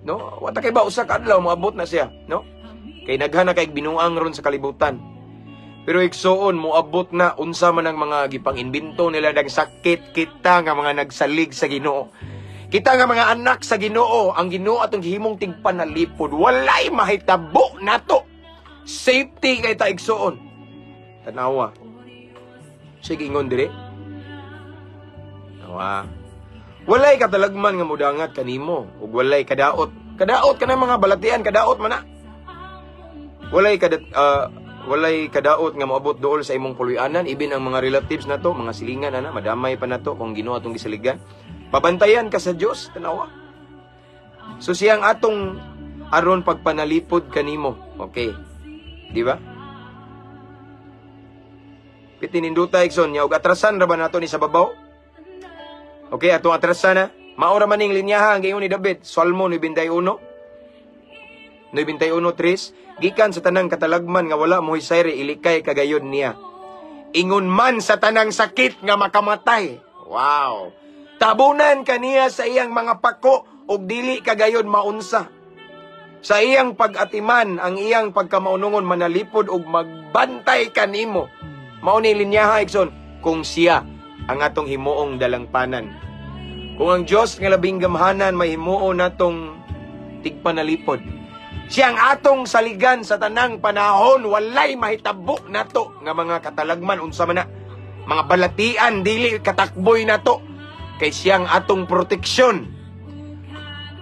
No, wa ta kay ba usa ka adlaw moabot na siya, no? Kay daghan na kay binuang ron sa kalibutan. Pero igsoon, moabot na unsa man ang mga gipang-imbento nila ng sakit, kita nga mga nagsalig sa Ginoo, kita nga mga anak sa Ginoo, ang Ginoo atong gihimong tigpanalipod, walay mahitabo nato. Safety kay ta, igsoon. Tanawa. Sige, ingon dire. Tanawa. Walay katalagman nga mudangat kanimo ug walay kadaot. Kadaot kanang mga balatian, kadaot man na. Walay kadaot nga moabot duol sa imong puloy-anan, ibin ang mga relatives nato, mga silingan ana, madamay pa nato kung Ginoo atong gisaligan. Pabantayan ka sa Dios, tanawa. So siyang atong aron pagpanalipod kanimo. Okay. Di ba? Pitininduta, igsoon niya ug atrasan ra ba nato ni sa babaw? Okay, atong atrasan na. Mao ra man ning linyaha ang giingon ni David, Salmo 91. 91:3, gikan sa tanang katalagman nga wala mohisayri, ilikay kagayon niya. Ingon man sa tanang sakit nga makamatay. Wow. Tabunan kaniya sa iyang mga pako ug dili kagayon maunsa. Sa iyang pag-atiman, ang iyang pagkamaunungon manalipod ug magbantay kanimo. Mao ni linyaha, igsoon, kung siya ang atong himuong dalangpanan. Kung ang Dios nga labing gamhanan may himuo natong tigpanalipod. Siya ang atong saligan sa tanang panahon, walay mahitabo nato nga mga katalagman, unsa man na mga balatian, dili katakboy nato kay siya ang atong proteksyon.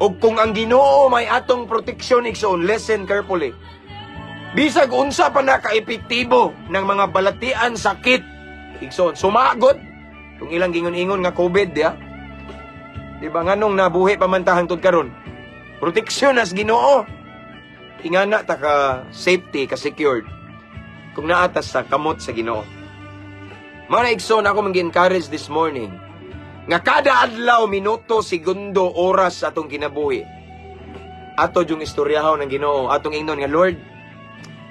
Ug kung ang Ginoo may atong proteksyon, igsoon, listen carefully. Bisag unsa pa na ka-epektibo ng mga balatian, sakit, igsoon, sumagod kung ilang gingon-ingon nga COVID, diya. Di ba nganong nabuhi pa man ta hangtod karon? Proteksyon as Ginoo. Ingana ta ka safety, ka secured kung naatas sa kamot sa Ginoo. Mga na, igsoon, ako mang encourage this morning nga kada adlaw, minuto, segundo, oras sa atong kinabuhi, ato yung istoryahon ng Ginoo, atong ingnon nga, "Lord,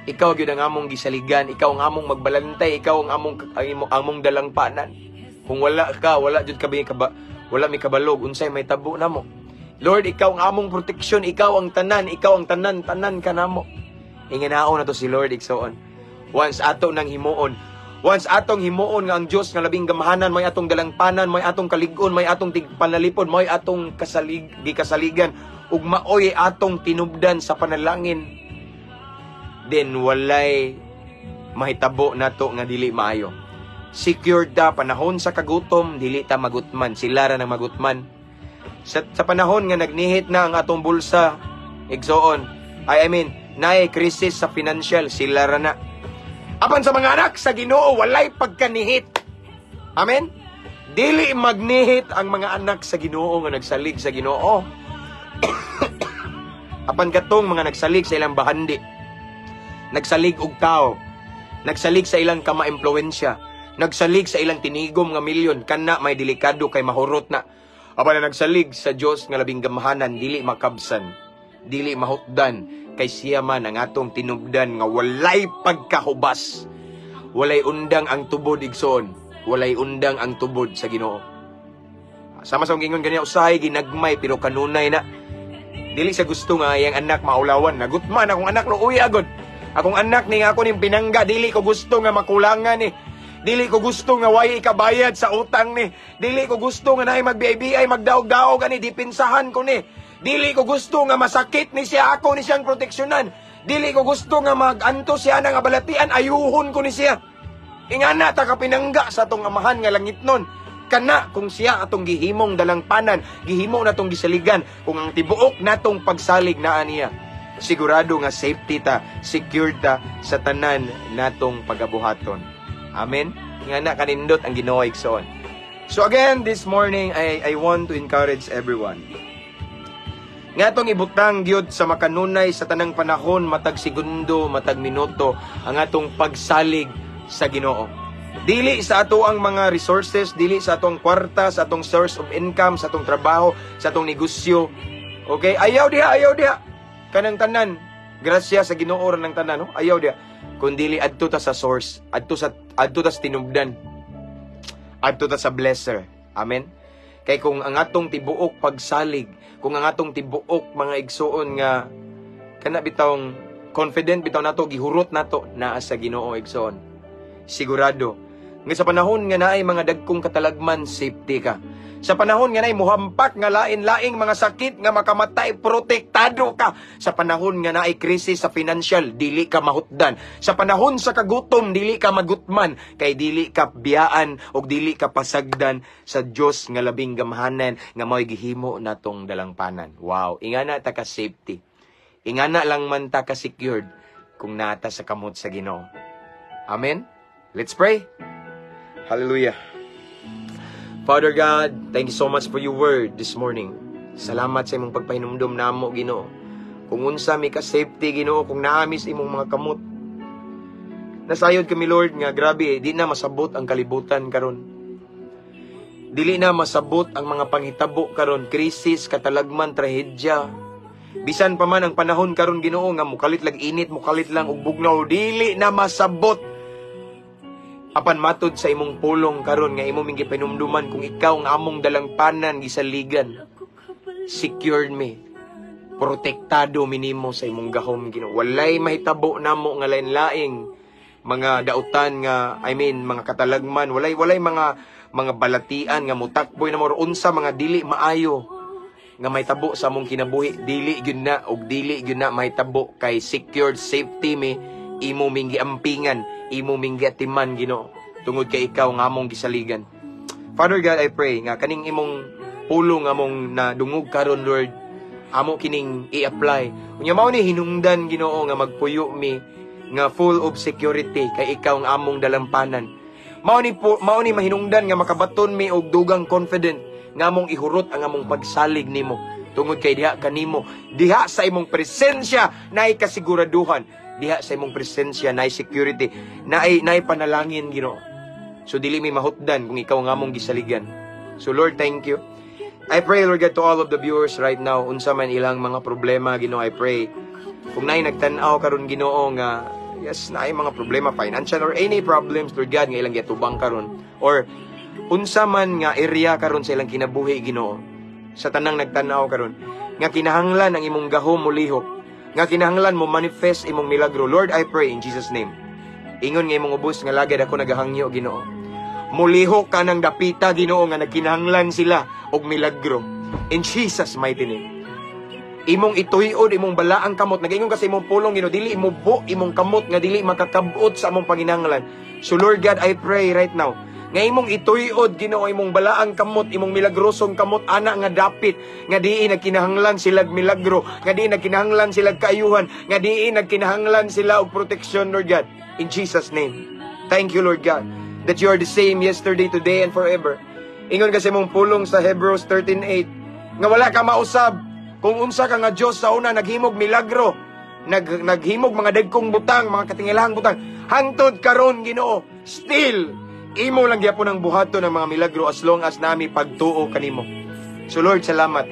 ikaw gyud ang among gisaligan, ikaw ang among magbalantay, ikaw ang among dalangpanan. Kung wala ka, wala jud kami kaba, Wala mi kabalog unsay mahitabo namo. Lord, ikaw ang among proteksyon, ikaw ang tanan, ikaw ang tanan, tanan ka namo. Inganaon na to si Lord, igsoon. Once ato nang himuon, once atong himuon nga ang Dios nga labing gamhanan, may atong dalangpanan, may atong kalig-on, may atong tigpanalipod, may atong kasalig, gikasaligan, ug maoy atong tinubdan sa panalangin, then walay mahitabo nato nga dili maayo. Secured ta panahon sa kagutom, dili ta magutman, sila ra nang magutman. Sa panahon nga nagnihit na ang atong bulsa, igsoon, I mean, naay krisis sa financial, sila ra na. Apan sa mga anak sa Ginoo, walay pagkanihit. Amen? Dili magnihit ang mga anak sa Ginoo nga nagsalig sa Ginoo. Apan katong mga nagsalig sa ilang bahandi, nagsalig og tao, nagsalig sa ilang kama-impluwensya, nagsalig sa ilang tinigom nga milyon, kana may delikado kay mahurot na. Apan na nagsalig sa Dios nga labing gamhanan, dili makabsan, dili mahutdan, kay siya man ang atong tinubdan nga walay pagkahubas. Walay undang ang tubod, igsoon. Walay undang ang tubod sa Ginoo. Sama sa akong gingon ganiya, usahay ginagmay pero kanunay na. Dili sa gusto nga iyang anak maulawan. Nagutman akong anak no uwi agod. Akong anak ni nga ako ning pinangga, dili ko gusto nga makulangan ni. Dili ko gusto nga way ikabayad sa utang ni. Dili ko gusto nga naay mag-BIBI, magdaog-daog ani, dipinsahan ko ni. Dili ko gusto nga masakit ni siya, ako ni siyang proteksyonan. Dili ko gusto nga mag-anto siya nga balatian, ayuhon ko ni siya. Ingana ta ka pinangga sa atong amahan nga langit nun. Kana kung siya atong gihimong dalangpanan, gihimo natong gisaligan, kung ang tibuok natong pagsalig naa niya, sigurado nga safety ta, secured ta sa tanan natong pagabuhaton. Amen? Nga na kanindot ang Ginoo, igsoon. So again, this morning, I want to encourage everyone. Nga atong ibutang gyud sa makanunay sa tanang panahon, matag segundo, matag minuto, ang atong pagsalig sa Ginoo. Dili sa ato ang mga resources, dili sa atong kwarta, sa atong source of income, sa atong trabaho, sa atong negosyo. Okay? Ayaw diha, ayaw diha. Kanang tanan, grasya sa Ginoo ra ng tanan, no? Ayaw diha. Kun dili adto ta sa source, adto ta sa tinubdan. Adto ta sa blesser. Amen. Kay kung ang atong tibuok pagsalig, kung ang atong tibuok mga igsuon nga kana bitawng confident bitaw nato, gihurot nato naa sa Ginoo, igsuon. Sigurado nga sa panahon nga naay mga dagkong katalagman, safety ka. Sa panahon nga naay muhampak nga lain-laing mga sakit nga makamatay, protektado ka. Sa panahon nga naay krisis sa financial, dili ka mahutdan. Sa panahon sa kagutom, dili ka magutman, kay dili ka biyaan og dili ka pasagdan sa Dios nga labing gamhanan nga mao'y gihimo natong dalangpanan. Wow, ingana ta ka safety. Ingana lang man ta ka secured kung nata sa kamot sa Ginoo. Amen. Let's pray. Hallelujah. Father God, thank you so much for your word this morning. Salamat sa imong pagpahinumdom namo, Ginoo. Kung unsa mi ka safety, Ginoo, kung naa mi sa imong mga kamot. Nasayod kami, Lord, nga grabe, di na masabot ang kalibutan karon. Dili na masabot ang mga panghitabo karon, krisis, katalagman, trahedya. Bisan pa man ang panahon karon, Ginoo, nga mukalit lang init, mukalit lang og bugnaw, dili na masabot. Apan matod sa imong pulong karon nga imong gipanumduman, kung ikaw ang among dalangpanan gisaligan, secured me, protektado minimo sa imong gahom, Ginoo. Walay mahitabo namo nga lain-laing mga dautan nga, I mean, mga katalagman, walay mga balatian nga mutakboy na mo unsa mga dili maayo nga mahitabo sa among kinabuhi, dili gyud na og dili gyud na mahitabo kay secured safety mi, imo ming giampingan, imo ming giatiman, Ginoo, tungod kay ikaw nga among gisaligan. Father God, I pray nga kaning imong pulong among nadungog karon, Lord, amo kining i-apply. Unya mao ni hinungdan, Ginoo, nga magpuyo mi nga full of security kay ikaw ang among dalampanan. Mao ni mahinungdan nga makabaton mi og dugang confident nga among ihurot ang among pagsalig nimo tungod kay diha kanimo, diha sa imong presensya naay kasiguraduhan, diha sa imong presensya naay security, naay panalangin, Ginoo. So dili mi mahutdan kung ikaw ang among gisaligan. So Lord, thank you. I pray, Lord God, to all of the viewers right now, unsa man ilang mga problema, Ginoo, I pray kung naay nagtan-aw karon, Ginoo, nga yes, naay mga problema financial or any problems, Lord God, nga ilang giatubang karon or Unsa man nga area karon sa ilang kinabuhi, Ginoo, sa tanang nagtan-aw karon nga kinahanglan ang imong gahom molihok, nga kinahanglan mo manifest imong milagro. Lord, I pray in Jesus' name. Ingon nga imong ubos nga lagad ako nagahangyo, Ginoo. Mulihok ka ng dapita, Ginoo, nga nagkinahanglan sila og milagro. In Jesus' mighty name. Imong ituyod imong balaang kamot. Nagaingon ka sa imong pulong, Ginoo, dili imubo imong kamot nga dili makakabot sa among panginahanglan. So Lord God, I pray right now nga imong ituyod, Ginoo, imong balaang kamot, imong milagrosong kamot ana nga dapit nga diin nagkinahanglan sila milagro, nga diin nagkinahanglan sila kaayuhan, nga diin nagkinahanglan sila og protection, Lord God. In Jesus' name. Thank you, Lord God, that you are the same yesterday, today, and forever. Ingon kasi imong pulong sa Hebrews 13:8 nga wala ka mausab kung unsa ka nga Dios sa una naghimog milagro, naghimog mga dagkong butang, mga katingilahang butang, hangtod karon, Ginoo, still imo lang gyapon ang buhaton ng mga milagro as long as nami pagtuo kanimo. So Lord, salamat.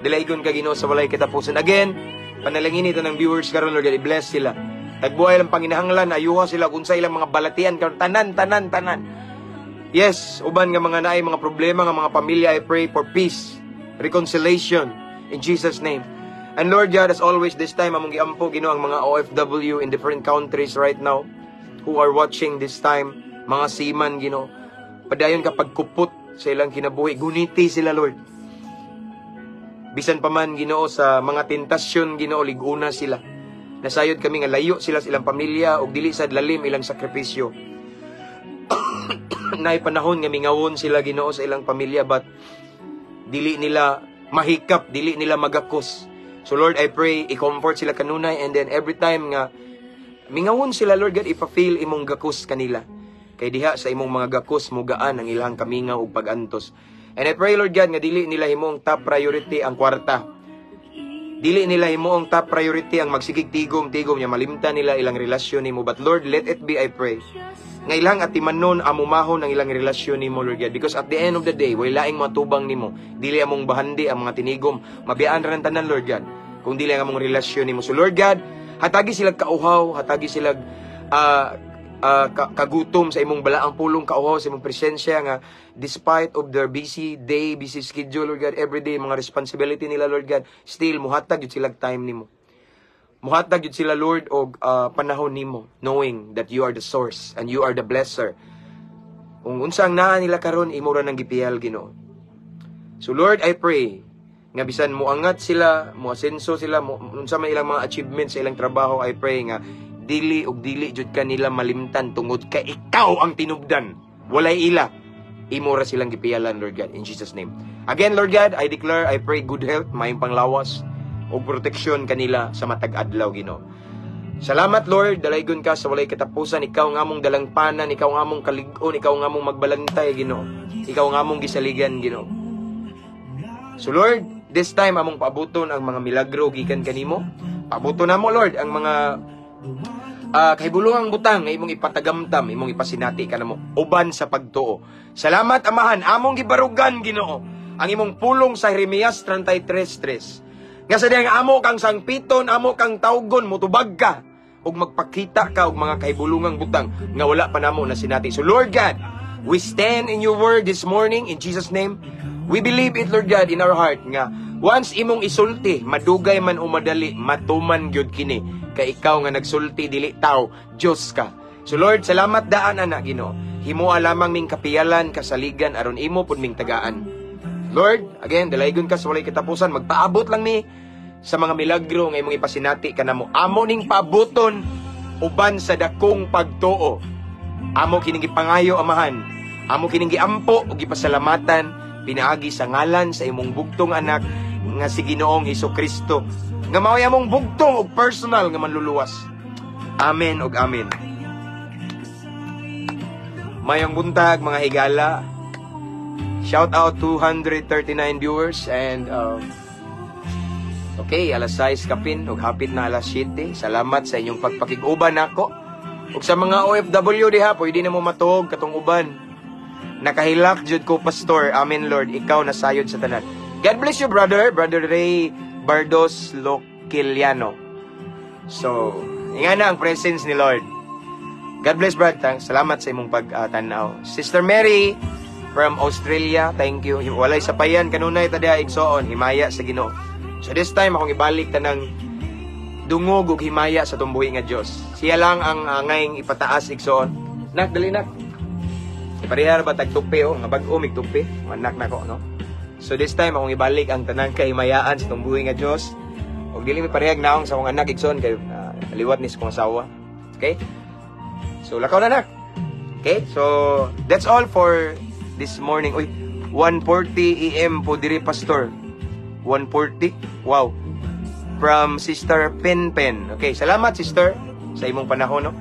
Dalaygon ka, Ginoo, sa walay katapusan. Again, panalangin ito ng viewers karon, Lord God, i-bless sila. Tagbuhay lang panginahanglan, ayuha sila kung sa ilang mga balatian karon, tanan, tanan, tanan. Yes, uban nga mga naay mga problema nga mga pamilya, I pray for peace, reconciliation in Jesus' name. And Lord God, as always, this time among giampo, Ginoo, ang mga OFW in different countries right now who are watching this time, mga seaman, Ginoo. Padayon ka pagkupot sa ilang kinabuhi, guniti sila, Lord. Bisan pa man, Ginoo, sa mga tentasyon, Ginoo, liguna sila. Nasayod kami nga layo sila sa ilang pamilya ug dili sad lalim ilang sakripisyo. Naay panahon nga mingawon sila, Ginoo, sa ilang pamilya, but dili nila mahikap, dili nila magakos. So Lord, I pray i-comfort sila kanunay and then every time nga mingawon sila, Lord God, ipa-feel imong gakos kanila. Kay diha sa imong mga gakos mugaan ang ilang kamingaw ug pagantos. And I pray, Lord God, nga dili nila himong top priority ang kwarta. Dili nila himong top priority ang magsigig tigom-tigom nya malimtan nila ilang relasyon nimo. But Lord, let it be, I pray, nga ilang atimanon amumahon ang ilang relasyon nimo, Lord God. Because at the end of the day, way laing matubang nimo. Dili among bahandi ang mga tinigom. Mabiyaan ra ng tanan, Lord God, kung dili ang among relasyon nimo. So Lord God, hatagi sila kauhaw, hatagi sila kagutom sa imong balaang pulong, kauhaw sa imong presensya nga despite of their busy day, busy schedule, Lord God, everyday mga responsibility nila, Lord God, still muhatag jud sila time nimo. Muhatag jud sila, Lord, og panahon nimo, knowing that you are the source and you are the blesser. Kung unsa ang naa nila karon, imo ra nang gipiyal, Ginoo. So Lord, I pray nga bisan moangat sila, moasenso sila, mo, unsa man ilang mga achievements sa ilang trabaho, I pray nga dili og dili jud kanila malimtan tungod kay ikaw ang tinubdan. Walay ila. Imo ra silang gipiyalan, Lord God, in Jesus' name. Again, Lord God, I declare, I pray good health, maayong panglawas ug proteksyon kanila sa matag adlaw, Ginoo. Salamat, Lord, dalaygon ka sa walay katapusan. Ikaw nga among dalangpanan, ikaw nga among kalig-on, ikaw nga among magbalantay, Ginoo. Ikaw nga among gisaligan, Ginoo. So Lord, this time among paabuton ang mga milagro gikan kanimo. Paabuton namo, Lord, ang mga kahibulungang butang nga imong ipatagamtam, imong ipasinati kanamo uban sa pagtuo. Salamat, Amahan, among gibarugan, Ginoo, ang imong pulong sa Jeremias 33:3. Nga sa diyang amo kang sangpiton, amo kang tawgon, mutubag ka ug magpakita ka og mga kahibulungang butang nga wala pa namo na sinati. So Lord God, we stand in your word this morning in Jesus' name. We believe it, Lord God, in our heart nga once imong isulti, madugay man o madali, matuman gyud kini. Kay ikaw nga nagsulti, dili tao, Dios ka. So Lord, salamat daan ana, Ginoo. Himoa lamang ming kapiyalan, kasaligan aron imo pud ming tagaan. Lord, again, dalaygon ka sa walay katapusan, magpaabot lang mi sa mga milagro nga imong ipasinati kanamo. Amo ning paabuton uban sa dakong pagtuo. Amo kining gipangayo, Amahan. Amo kining giampo ug gipasalamatan pinaagi sa ngalan sa imong bugtong anak nga si Ginoong Hesukristo nga mao'y among bugtong ug personal nga manluluwas. Amen ug amen. Mayong buntag, mga higala. Shout out 239 viewers and okay, alas 6 kapin ug hapit na alas 7. Salamat sa inyong pagpakig-uban nako. Ug sa mga OFW diha, pwede na mo matuog katong uban. Nakahilak jud ko, Pastor. Amen, Lord. Ikaw nasayod sa tanan. God bless you, brother. Brother Ray Bardos Loquiliano. So, nga na ang presence ni Lord. God bless, Brad. Salamat sa imong pagtanaw. Sister Mary from Australia, thank you. Walay sapayan kanunay ta diha, igsoon, himaya sa Ginoo. So this time akong ibalik tanang dungog ug himaya sa tumbuhi nga Dios. Siya lang ang angayng ipataas, igsoon. Nak, dali, nak. Iparehar ba tag tupi oh, nga bag-o mig tupi, anak nako, no. So this time akong ibalik ang tanang kahimayaan sa tumbuhi nga Dios. Ug dili mi parehag naong sa akong anak, igsoon, kay liwat ni sa akong asawa. Okay? So lakaw na, nak. Okay? So that's all for this morning. Uy, 1:40 AM po diri, Pastor. 1:40? Wow. From Sister Pen Pen. Okay, salamat, Sister, sa imong panahon, no.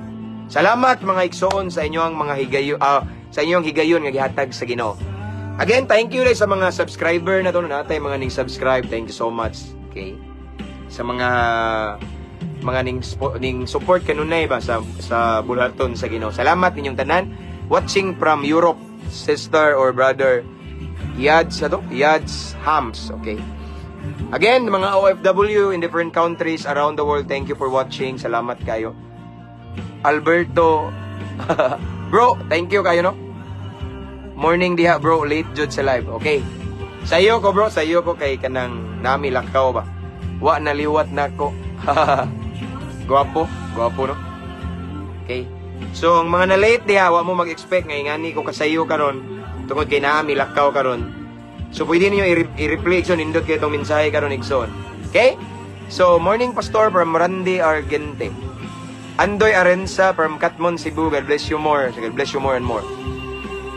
Salamat, mga igsoon, sa inyong mga higayon sa inyong higayon nga gihatag sa Ginoo. Again, thank you rin sa mga subscriber na to, no, natay mga ning subscribe. Thank you so much. Okay. Sa mga ning support kanunay ba sa bulhaton sa Ginoo. Salamat ninyong tanan. Watching from Europe, sister or brother Yads ato, Yads Hams, okay. Again, mga OFW in different countries around the world, thank you for watching. Salamat kayo. Alberto, bro, thank you kayo, no? Morning diha, bro, late jud sa live. Okay. Sayo ko, bro, sayo ko kay kanang nami lakaw ba. Wa na liwat nako. Gwapo, gwapo, no. Okay. So ang mga na late diha, wa mo mag-expect nga ingani ko kasayo karon tungod kay naami lakaw karon. So pwede niyo i-replay, igsoon, nindot kay itong mensahe karon, igsoon. Okay? So morning, Pastor, from Randy Argente. Andoy Arensa from Katmon, Cebu. God bless you more. God bless you more and more.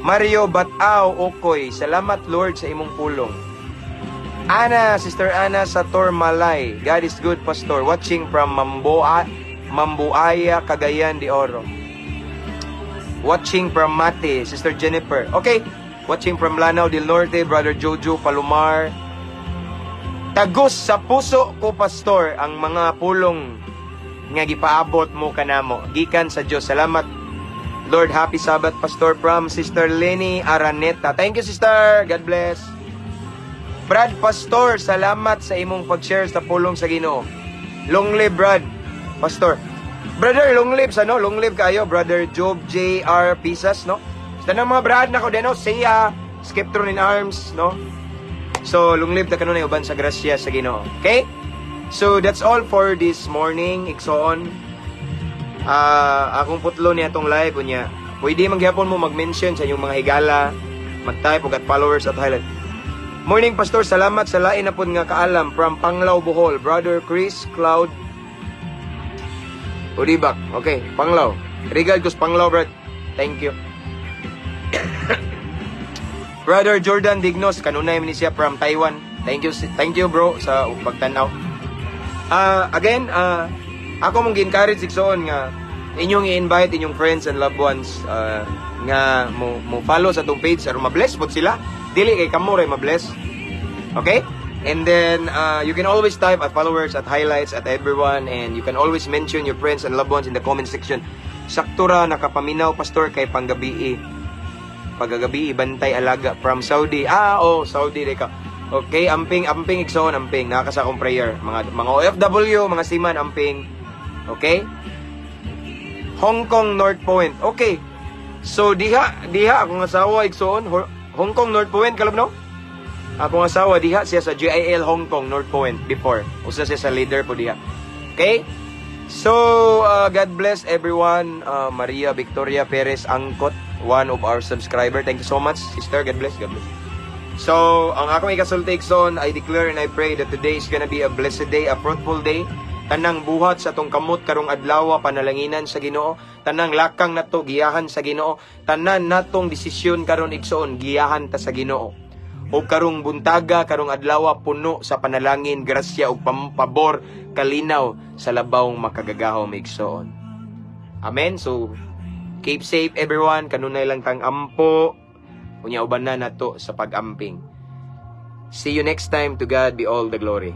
Mario Batao Okoy, salamat, Lord, sa imong pulong. Ana, Sister Ana sa Tormalay. God is good, Pastor. Watching from Mamboa, Mambuaya, Cagayan de Oro. Watching from Mati, Sister Jennifer. Okay. Watching from Lanao del Norte, Brother Jojo Palomar. Tagos sa puso ko, Pastor, ang mga pulong nga gipaabot mo kanamo. Gikan sa Dios. Salamat, Lord. Happy Sabbath, Pastor, from Sister Lenny Araneta. Thank you, Sister. God bless. Brad Pastor, salamat sa imong pag-share sa pulong sa Ginoo. Long live, Brad. Pastor. Brother, long live sa no? Long live kayo, Brother Job J.R. Pisas, no? Sa tanang mga brad nako din, no? Siya, Skeptron in Arms, no? So, long live ta kanunay uban sa grasya sa Ginoo. Okay? So, that's all for this morning, igsoon. Akong putlo niya atong live unya. Pwede man gyapon mo mag-mention sa inyong mga higala, mag-type og @followers @highlight. Morning, Pastor, salamat sa lain na pod nga kaalam from Panglao, Bohol, Brother Chris Cloud Udibak. Okay, Panglao. Regard ko sa Panglao, brad. Thank you. Brother Jordan Dignos, kanunay man ni siya from Taiwan. Thank you, bro, sa pagtanaw. Again, ako mong gi-encourage, igsoon, nga inyong i-invite inyong friends and loved ones nga mo follow sa atong page aron ma-bless pod sila. Dili kay kamo ray ma-bless. Okay? And then you can always type @followers, @highlights, @everyone, and you can always mention your friends and loved ones in the comment section. Sakto ra nakapaminaw, Pastor, kay panggabi. Pagagabi bantay alaga from Saudi. Ah, oh, Saudi ka. Okay, amping, amping, igsoon, amping. Nakasa akong prayer. Mga OFW, mga seaman, amping. Okay? Hong Kong North Point. Okay. So diha diha akong asawa, igsoon, Hong Kong North Point kalab, no? Akong asawa diha siya sa GIL Hong Kong North Point before. Usa siya sa leader po diha. Okay? So, God bless everyone. Maria Victoria Perez Angkot, one of our subscriber. Thank you so much, sister. God bless. God bless. So, ang akong ikasulti, igsoon, I declare and I pray that today is gonna be a blessed day, a fruitful day. Tanang buhat sa atong kamot karong adlaw panalanginan sa Ginoo. Tanang lakang nato giyahan sa Ginoo. Tanan natong desisyon karon, igsoon, giyahan ta sa Ginoo. O karong buntaga, karong adlaw, puno sa panalangin, grasya ug pabor, kalinaw sa labawng makagagahom, igsoon. Amen. So keep safe, everyone. Kanunay lang tang ampo. Unya uban na nato sa pag-amping. See you next time. To God be all the glory.